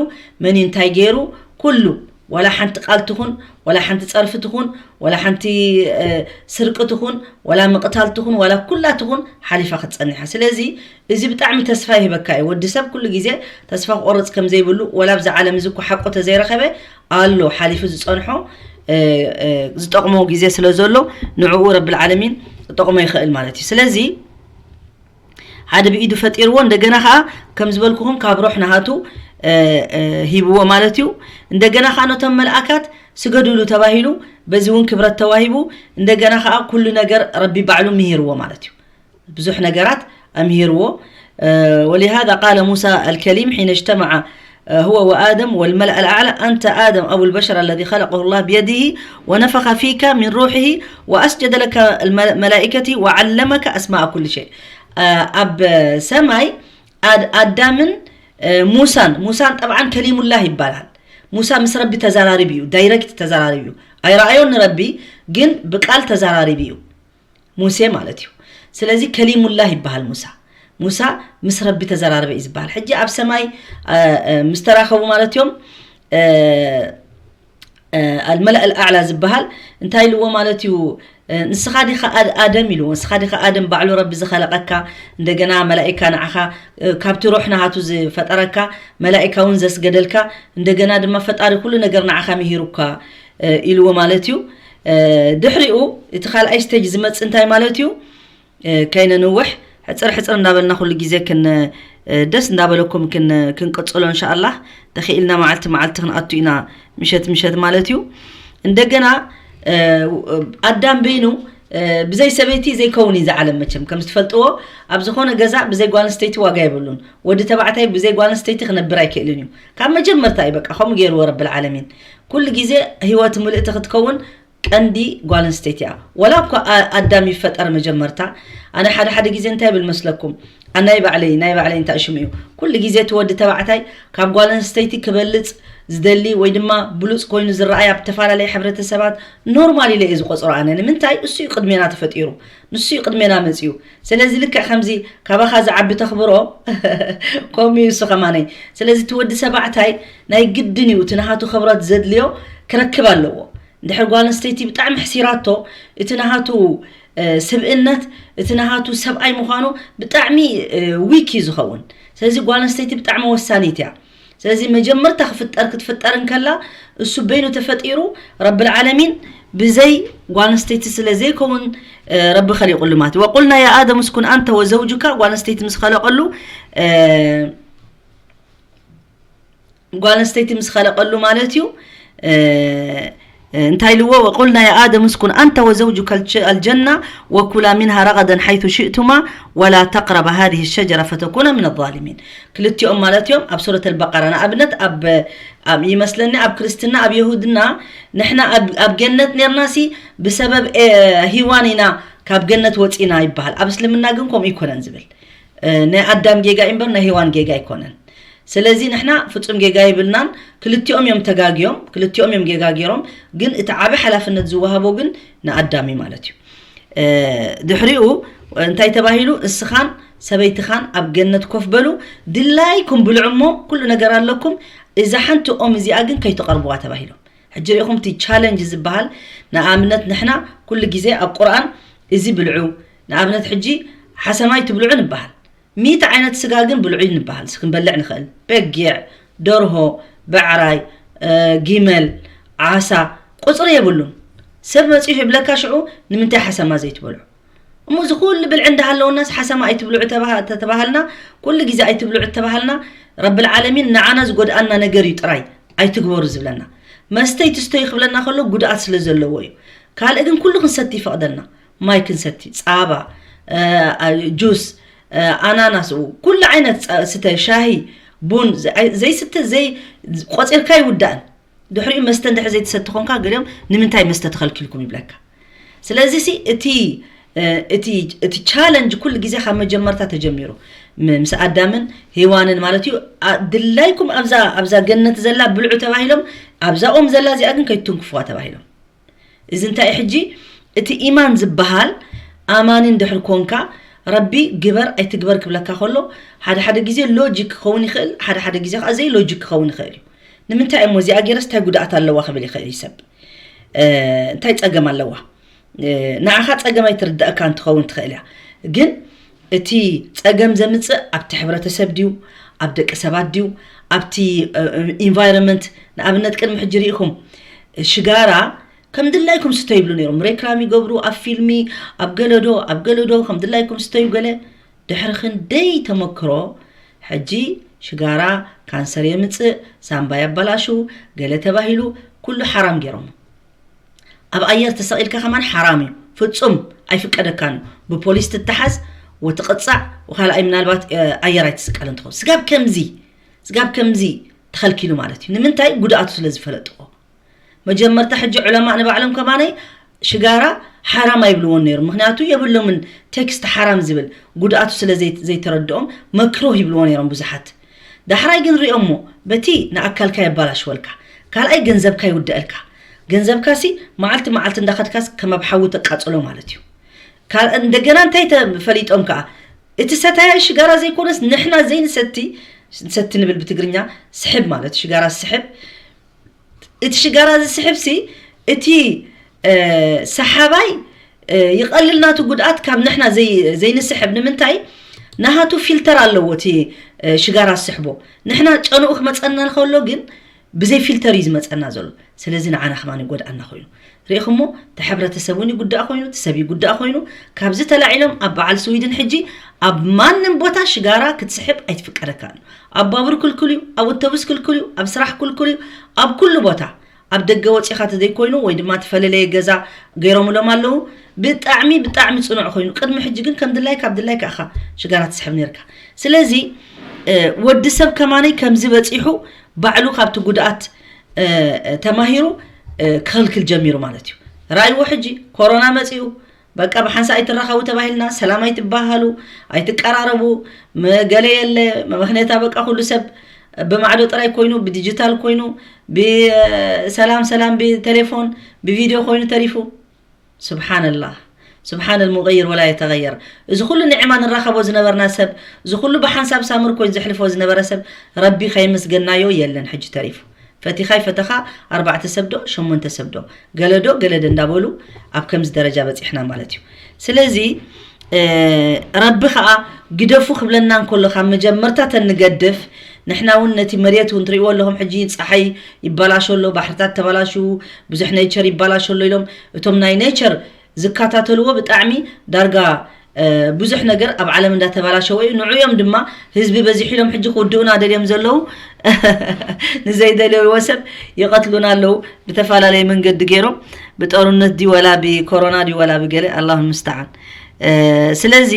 መን እዩ እንታይ ገይሩ፣ ኩሉ ዋላ ሓንቲ ቃል ትኹን ዋላ ሓንቲ ፀርፊ ትኹን ዋላ ሓንቲ ስርቂ ትኹን ዋላ ምቕታል ትኹን ዋላ ኩላ ትኹን ሓሊፋ ክትፀንሕ እያ። ስለዚ እዚ ብጣዕሚ ተስፋ ይህበካ እዩ። ወዲ ሰብ ኩሉ ግዜ ተስፋ ክቆርፅ ከም ዘይብሉ ዋላ ኣብዚ ዓለም እዚ እኮ ሓቁ ተዘይረኸበ ኣሎ ሓሊፉ ዝፀንሖ ዝጠቕሞ ግዜ ስለ ዘሎ ንዕኡ ረብል ዓለሚን ክጠቕሞ ይኽእል ማለት እዩ። ስለዚ ሓደ ብኢዱ ፈጢርዎ እንደገና ከዓ ከም ዝበልኩኹም ካብ ሮሕ ናሃቱ ሂብዎ ማለት እዩ። እንደገና ከዓ ነቶም መልኣካት ስገዱሉ ተባሂሉ በዚ እውን ክብረት ተዋሂቡ እንደገና ከዓ ኩሉ ነገር ረቢ ባዕሉ ምሂርዎ ማለት እዩ። ብዙሕ ነገራት ኣምሂርዎ። ولهذا قال موسى الكليم حين اجتمع هو وآدم والملأ الأعلى: أنت آدم أبو البشر الذي خلقه الله بيده ونفخ فيك من روحه وأسجد لك الملائكة وعلمك أسماء كل شيء. ኣብ ሰማይ ኣዳምን ሙሳን ሙሳን ጠብዓን ከሊሙላህ ይባላል። ሙሳ ምስ ረቢ ተዘራሪቡ እዩ። ዳይረክት ተዘራሪቡ እዩ። ኣይረኣዮን ንረቢ ግን ብቃል ተዘራሪቡ እዩ። ሙሴ ማለት እዩ። ስለዚ ከሊሙላህ ይበሃል ሙሳ። ሙሳ ምስ ረቢ ተዘራረበ እዩ ዝበሃል። ሕጂ ኣብ ሰማይ ምስ ተራኸቡ ማለት እዮም ኣልመላእ ኣልኣዕላ ዝበሃል እንታይ ኢልዎ ማለት እዩ። ንስኻ ዲኻ ኣደም ኢልዎ። ንስኻ ዲኻ ኣደም ባዕሉ ረቢ ዝኸለቐካ እንደገና መላኢካ ንዓኻ ካብቲ ሩሕ ናሃቱ ዝፈጠረካ መላኢካ እውን ዘስገደልካ እንደገና ድማ ፈጣሪ ኩሉ ነገር ንዓኻ ምሂሩካ ኢልዎ ማለት እዩ። ድሕሪኡ እቲ ካልኣይ ስቴጅ ዝመፅእ እንታይ ማለት እዩ? ከይነንውሕ ሕፅር ሕፅር እንዳበልና ኩሉ ግዜ ክን ደስ እንዳበለኩም ክንቅፅሎ እንሻኣላህ ተኽኢልና መዓልቲ መዓልቲ ክንኣቱ ኢና። ምሸት ምሸት ማለት እዩ። እንደገና ኣዳም በይኑ ብዘይ ሰበይቲ ዘይከውን እዩ ዝዓለም መቸም ከም ዝትፈልጥዎ ኣብ ዝኾነ ገዛ ብዘይ ጓል ኣንስተይቲ ዋጋ የብሉን። ወዲ ተባዕታይ ብዘይ ጓል ኣንስተይቲ ክነብር ኣይክእልን እዩ። ካብ መጀመርታ እዩ በቃ ከምኡ ገይርዎ ረብል ዓለሚን። ኩሉ ግዜ ህይወት ምልእቲ ክትከውን ቀንዲ ጓል ኣንስተይቲ እያ። ወላ እኳ ኣዳም ይፈጠር መጀመርታ፣ ኣነ ሓደ ሓደ ግዜ እንታይ ብል መስለኩም? ኣናይ ባዕለይ ናይ ባዕለይ እንታይ ሽሙ እዩ? ኩሉ ግዜ እቲ ወዲ ተባዕታይ ካብ ጓል ኣንስተይቲ ክበልጽ ዝደሊ ወይ ድማ ብሉጽ ኮይኑ ዝረኣይ ኣብ ተፈላለየ ሕብረተሰባት ኖርማል ኢለ እየ ዝቆጽሮ። ኣነ ንምንታይ? እሱ እዩ ቅድሜና ተፈጢሩ፣ ንሱ እዩ ቅድሜና መጺኡ። ስለዚ ልክዕ ከምዚ ካባኻ ዝዓቢ ተኽብሮ ከምኡ እዩ እሱ ከማነይ። ስለዚ እቲ ወዲ ሰባዕታይ ናይ ግድን እዩ እቲ ናሃቱ ክብረት ዘድልዮ ክረክብ ኣለዎ። እንድሕር ጓል ኣንስተይቲ ብጣዕሚ ሕሲራቶ፣ እቲ ናሃቱ ስብእነት፣ እቲ ናሃቱ ሰብኣይ ምዃኑ ብጣዕሚ ዊክ እዩ ዝኸውን። ስለዚ ጓል ኣንስተይቲ ብጣዕሚ ወሳኒት እያ። ስለዚ መጀመርታ ክፍጠር ክትፍጠር እንከላ እሱ በይኑ ተፈጢሩ ረብል ዓለሚን ብዘይ ጓል ኣንስተይቲ ስለ ዘይከውን ረቢ ከሊቁሉ ማለት እዩ። وقلنا يا آدم اسكن أنت وزوجك، ጓል ኣንስተይቲ ምስ ከለቀሉ ጓል ኣንስተይቲ ምስ ከለቀሉ ማለት እዩ። እንታይ ኢልዎ? وقلنا يا آدم اسكن أنت وزوجك الجنة وكلا منها رغدا حيث شئتما ولا تقربا هذه الشجرة فتكونا من الظالمين። ክልቲኦም ማለት እዮም ኣብ ሱረት ኣልበቀራ ንኣብነት ኣብ ይመስለኒ ኣብ ክርስትና ኣብ የሁድና ንሕና ኣብ ገነት ነርናሲ ብሰበብ ሂዋን ኢና ካብ ገነት ወፂና ይበሃል። ኣብ እስልምና ግን ከምኡ ይኮነን ዝብል ናይ ኣዳም ጌጋ እምበር ናይ ሄዋን ጌጋ ኣይኮነን። ስለዚ ንሕና ፍጹም ጌጋ ይብልናን። ክልቲኦም እዮም ተጋግዮም፣ ክልቲኦም እዮም ጌጋ ገይሮም። ግን እቲ ዓቢ ሓላፍነት ዝወሃቦ ግን ንኣዳም እዩ ማለት እዩ። ድሕሪኡ እንታይ ተባሂሉ? እስኻን ሰበይትኻን ኣብ ገነት ኮፍ በሉ፣ ድላይኩም ብልዑ እሞ ኩሉ ነገር ኣለኩም፣ እዛ ሓንቲ ኦም እዚኣ ግን ከይትቐርብዋ ተባሂሎም። ሕጂ ሪኢኹም እቲ ቻለንጅ ዝበሃል ንኣብነት ንሕና ኩሉ ግዜ ኣብ ቁርኣን እዚ ብልዑ ንኣብነት ሕጂ ሓሰማይ ትብልዑ ንበሃል። ሚእቲ ዓይነት ስጋ ግን ብልዑ ንበሃል። ክንበልዕ ንኽእል። በጊዕ፣ ደርሆ፣ ብዕራይ፣ ጊመል፣ ዓሳ ቁፅሪ የብሉን። ሰብ መፂኡ ይብለካ ሽዑ ንምንታይ ሓሰማ ዘይትበልዑ? እሞ እዚ ኩሉ ብልዒ እንዳሃለወናስ ሓሰማ ኣይትብልዑ ተባሃልና፣ ኩሉ ግዜ ኣይትብልዑ ተባሃልና፣ ረብል ዓለሚን ንዓና ዝጎድኣና ነገር እዩ ጥራይ ኣይትግበሩ ዝብለና። መስተይ ትስተዩ ክብለና ከሎ ጉድኣት ስለ ዘለዎ እዩ። ካልእ ግን ኩሉ ክንሰቲ ይፈቕደልና። ማይ ክንሰቲ፣ ፃባ፣ ጁስ፣ ኣናናስ፣ ኩሉ ዓይነት ስተ፣ ሻሂ፣ ቡን ዘይስተ ዘይ ቆፂርካ ይውዳእን። ድሕሪኡ መስተ እንድሕር ዘይትሰቲ ኮንካ ገሊኦም ንምንታይ መስተ ተኸልኪልኩም ይብለካ። ስለዚ ሲ እቲ እቲ እቲ ቻለንጅ ኩሉ ግዜ ካብ መጀመርታ ተጀሚሩ ምስ ኣዳምን ሄዋንን ማለት እዩ። ድላይኩም ኣብዛ ኣብዛ ገነት ዘላ ብልዑ ተባሂሎም፣ ኣብዛ ኦም ዘላ እዚኣ ግን ከይትንክፍዋ ተባሂሎም። እዚ እንታይ ሕጂ እቲ ኢማን ዝበሃል ኣማኒ እንድሕር ኮንካ ረቢ ግበር ኣይትግበር ክብለካ ከሎ ሓደ ሓደ ግዜ ሎጂክ ክኸውን ይኽእል፣ ሓደ ሓደ ግዜ ከዓ ዘይ ሎጂክ ክኸውን ይኽእል እዩ። ንምንታይ እሞ እዚኣ ገይረስ እንታይ ጉድኣት ኣለዋ ክብል ይኽእል እዩ ሰብ። እንታይ ፀገም ኣለዋ? ንዓኻ ፀገም ኣይትርዳእካ እንትኸውን ትኽእል እያ። ግን እቲ ፀገም ዘምፅእ ኣብቲ ሕብረተሰብ ድዩ፣ ኣብ ደቂ ሰባት ድዩ፣ ኣብቲ ኢንቫይሮንመንት? ንኣብነት ቅድሚ ሕጂ ርኢኹም ሽጋራ ከም ድላይኩም ስቶ ይብሉ ነይሮም። ሬክላም ይገብሩ ኣብ ፊልሚ፣ ኣብ ገለዶ ኣብ ገለዶ ከም ድላይኩም ስተዩ ገለ። ድሕሪ ክንደይ ተመክሮ ሕጂ ሽጋራ ካንሰር የምፅእ፣ ሳምባ የበላሹ፣ ገለ ተባሂሉ ኩሉ ሓራም ገይሮሞ። ኣብ ኣየር ተሰቒልካ ከማን ሓራም እዩ። ፍጹም ኣይፍቀደካን እዩ። ብፖሊስ ትተሓዝ ወትቕጻዕ፣ ወካልኣይ ምናልባት ኣየር ኣይትስቀልን ትኸውን። ስጋብ ከምዚ ስጋብ ከምዚ ተኸልኪሉ ማለት እዩ። ንምንታይ? ጉድኣቱ ስለ ዝፈለጥዎ። መጀመርታ ሕጂ ዑለማእ ንባዕሎም ከማነይ ሽጋራ ሓራም ኣይብልዎን ነይሩ። ምክንያቱ የብሎምን ቴክስት ሓራም ዝብል ጉድኣቱ ስለ ዘይተረድኦም መክሩህ ይብልዎ ነይሮም ብዙሓት። ዳሕራይ ግን ሪኦሞ በቲ ንኣካልካ የባላሽወልካ፣ ካልኣይ ገንዘብካ ይውደአልካ። ገንዘብካ ሲ መዓልቲ መዓልቲ እንዳኸድካስ ከም ኣብ ሓዊ ተቃጽሎ ማለት እዩ። እንደገና እንታይ ተፈሊጦም ከዓ እቲ ሰታያይ ሽጋራ ዘይኮነስ ንሕና ዘይንሰቲ ንሰቲ ንብል ብትግርኛ ስሕብ ማለት ሽጋራ ስሕብ። እቲ ሽጋራ ዝስሕብ ሲ እቲ ሰሓባይ ይቐልል ናቱ ጉድኣት ካብ ንሕና ዘይንስሕብ። ንምንታይ? ናሃቱ ፊልተር ኣለዎ እቲ ሽጋራ ዝስሕቦ። ንሕና ጨንኡ ክመፀና ከሎ ግን ብዘይ ፊልተር እዩ ዝመፀና ዘሎ። ስለዚ ንዓና ከማን ይጎድኣና ኮይኑ ርኢኹሞ፣ እቲ ሕብረተሰብ እውን ይጉዳእ ኮይኑ፣ እቲ ሰብ ይጉዳእ ኮይኑ። ካብዚ ተላዒሎም ኣብ በዓል ስዊድን ሕጂ ኣብ ማንም ቦታ ሽጋራ ክትስሕብ ኣይትፍቀደካን እዩ። ኣብ ባቡር ክልክል እዩ፣ ኣብ ኣውቶቡስ ክልክል እዩ፣ ኣብ ስራሕ ክልክል እዩ፣ ኣብ ኩሉ ቦታ ኣብ ደገ ወፂኻ ተዘይኮይኑ ወይ ድማ ተፈለለየ ገዛ ገይሮምሎም ኣለዉ። ብጣዕሚ ብጣዕሚ ፅኑዕ ኮይኑ ቅድሚ ሕጂ ግን ከም ድላይ ካብ ድላይ ከኣኻ ሽጋራ ትስሕብ ነርካ። ስለዚ ወዲ ሰብ ከማነይ ከምዚ በፂሑ ባዕሉ ካብቲ ጉድኣት ተማሂሩ ክኸልክል ጀሚሩ ማለት እዩ። ራእይዎ ሕጂ ኮሮና መጺኡ፣ በቃ ብሓንሳ ኣይትራኸቡ ተባሂልና፣ ሰላም ኣይትባሃሉ፣ ኣይትቀራረቡ፣ መገለ የለ፣ መመኽነታ በቃ ኩሉ ሰብ ብማዕዶ ጥራይ ኮይኑ፣ ብዲጂታል ኮይኑ፣ ብሰላም ሰላም ብቴሌፎን፣ ብቪድዮ ኮይኑ ተሪፉ። ስብሓንላህ፣ ስብሓን ልሙቀይር ወላ የተገየር። እዚ ኩሉ ንዕማ ንራኸቦ ዝነበርና ሰብ፣ እዚ ኩሉ ብሓንሳብ ሳምር ኮይኑ ዘሕልፎ ዝነበረ ሰብ፣ ረቢ ከይመስገናዮ የለን ሕጂ ተሪፉ። ፈቲኻ ይፈተኻ ኣርባዕተ ሰብ ዶ ሸሞንተ ሰብ ዶ ገለ ዶ ገለ ዶ እንዳበሉ ኣብ ከምዚ ደረጃ በፂሕና ማለት እዩ። ስለዚ ረቢ ከዓ ግደፉ ክብለና እንከሎ ካብ መጀመርታ ተንገድፍ ንሕና እውን ነቲ መሬት እውን ትሪእዎ ኣለኹም። ሕጂ ፀሓይ ይባላሾ ኣሎ፣ ባሕርታት ተባላሽዉ፣ ብዙሕ ኔቸር ይባላሾ ኣሎ ኢሎም እቶም ናይ ኔቸር ዝከታተልዎ ብጣዕሚ ዳርጋ ብዙሕ ነገር ኣብ ዓለም እንዳተባላሸወ እዩ። ንዑዮም ድማ ህዝቢ በዚሑ ኢሎም ሕጂ ክውድኡና ደልዮም ዘለዉ ንዘይደለይዎ ሰብ ይቐትሉና ኣለዉ። ብተፈላለየ መንገዲ ገይሮም ብጠሩነት ድዩ ወላ ብኮሮና ድዩ ወላ ብገለ ኣላሁ ምስተዓን። ስለዚ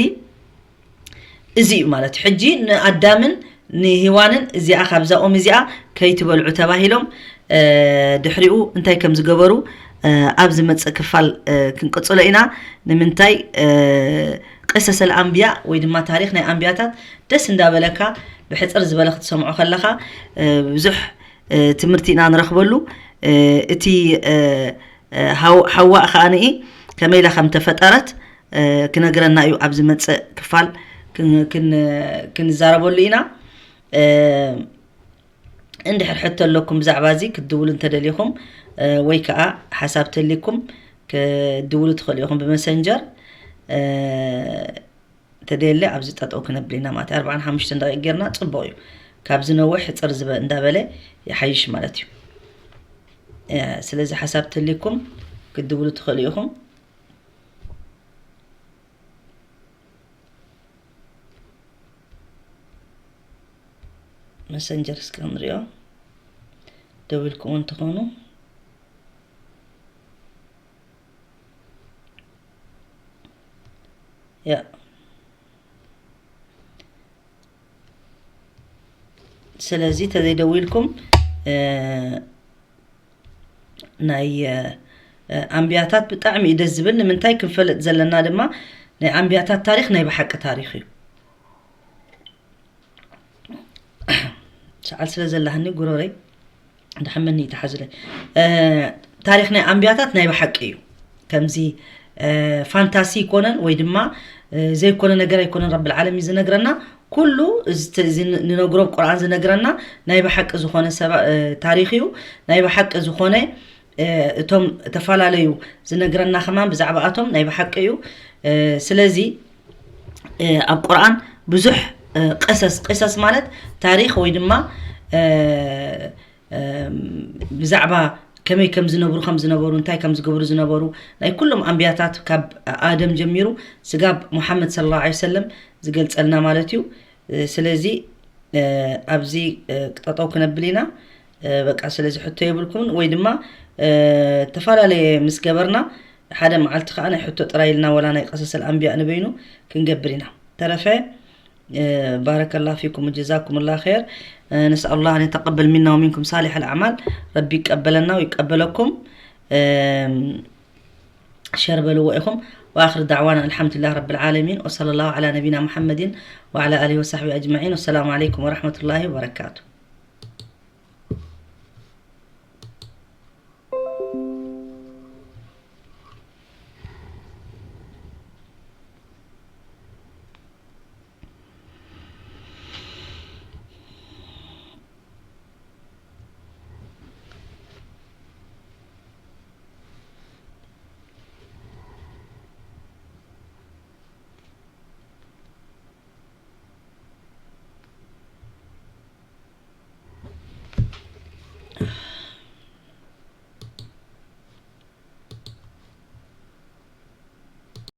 እዚ እዩ ማለት እዩ። ሕጂ ንኣዳምን ንሂዋንን እዚኣ ካብዛ ኦም እዚኣ ከይትበልዑ ተባሂሎም ድሕሪኡ እንታይ ከም ዝገበሩ ኣብ ዝመፅእ ክፋል ክንቅፅሎ ኢና። ንምንታይ ቅሰሰል ኣንብያ ወይ ድማ ታሪክ ናይ ኣንብያታት ደስ እንዳበለካ ብሕፅር ዝበለ ክትሰምዖ ከለካ ብዙሕ ትምህርቲ ኢና ንረክበሉ። እቲ ሓዋእ ከዓ ንኢ ከመይ ኢላ ከም ተፈጠረት ክነግረና እዩ ኣብ ዝመፅእ ክፋል ክንዛረበሉ ኢና። እንድሕር ሕቶ ኣለኩም ብዛዕባ እዚ ክትድውሉ እንተደሊኹም ወይ ከዓ ሓሳብ ተሊኩም ክትድውሉ ትኽእሉ ኢኹም ብመሰንጀር። ተደለ ኣብዚ ጠጠው ክነብል ኢና ማለት ኣርባዓን ሓሙሽተን ደቂቅ ጌርና ፅቡቅ እዩ። ካብ ዝነውሕ ሕፅር ዝበ እንዳበለ ይሓይሽ ማለት እዩ። ስለዚ ሓሳብ ተሊኩም ክትድውሉ ትኽእሉ ኢኹም። መሰንጀር እስከ ንሪኦ ደዊልኩም እንትኾኑ ያ ስለዚ ተዘይደዊልኩም ናይ ኣንብያታት ብጣዕሚ እዩ ደስ ዝብል። ንምንታይ ክንፈልጥ ዘለና ድማ ናይ ኣንብያታት ታሪክ ናይ ብሓቂ ታሪክ እዩ። ሰዓል ስለ ዘለሃኒ ጉሮረይ ድሓመኒ ይተሓዝለ። ታሪክ ናይ ኣንብያታት ናይ ብሓቂ እዩ። ከምዚ ፋንታሲ ይኮነን ወይ ድማ ዘይኮነ ነገር ኣይኮነን። ረብል ዓለሚን ዝነግረና ኩሉ እዚ ንነግሮ ቁርኣን ዝነግረና ናይ ብሓቂ ዝኾነ ታሪክ እዩ። ናይ ብሓቂ ዝኾነ እቶም ተፈላለዩ ዝነግረና ከማን ብዛዕባኣቶም ናይ ብሓቂ እዩ። ስለዚ ኣብ ቁርኣን ብዙሕ ቅሰስ ቅሰስ ማለት ታሪክ ወይ ድማ ብዛዕባ ከመይ ከም ዝነብሩ ከም ዝነበሩ እንታይ ከም ዝገብሩ ዝነበሩ ናይ ኩሎም ኣንብያታት ካብ ኣደም ጀሚሩ ስጋብ ሙሓመድ ሰለላሁ ዐለይሂ ወሰለም ዝገልፀልና ማለት እዩ። ስለዚ ኣብዚ ጠጠው ክነብል ኢና። በቃ ስለዚ ሕቶ የብልኩምን ወይ ድማ ዝተፈላለየ ምስ ገበርና ሓደ መዓልቲ ከዓ ናይ ሕቶ ጥራይ ኢልና ወላ ናይ ቀሰሰል ኣንብያ ንበይኑ ክንገብር ኢና። ተረፈ بارك الله فيكم وجزاكم الله خير. نسأل الله أن يتقبل منا ومنكم صالح الأعمال. ربي يقبلنا ويقبلكم. شر بلوائكم. وآخر دعوانا الحمد لله رب العالمين، وصلى الله على نبينا محمد وعلى آله وصحبه أجمعين. والسلام عليكم ورحمة الله وبركاته.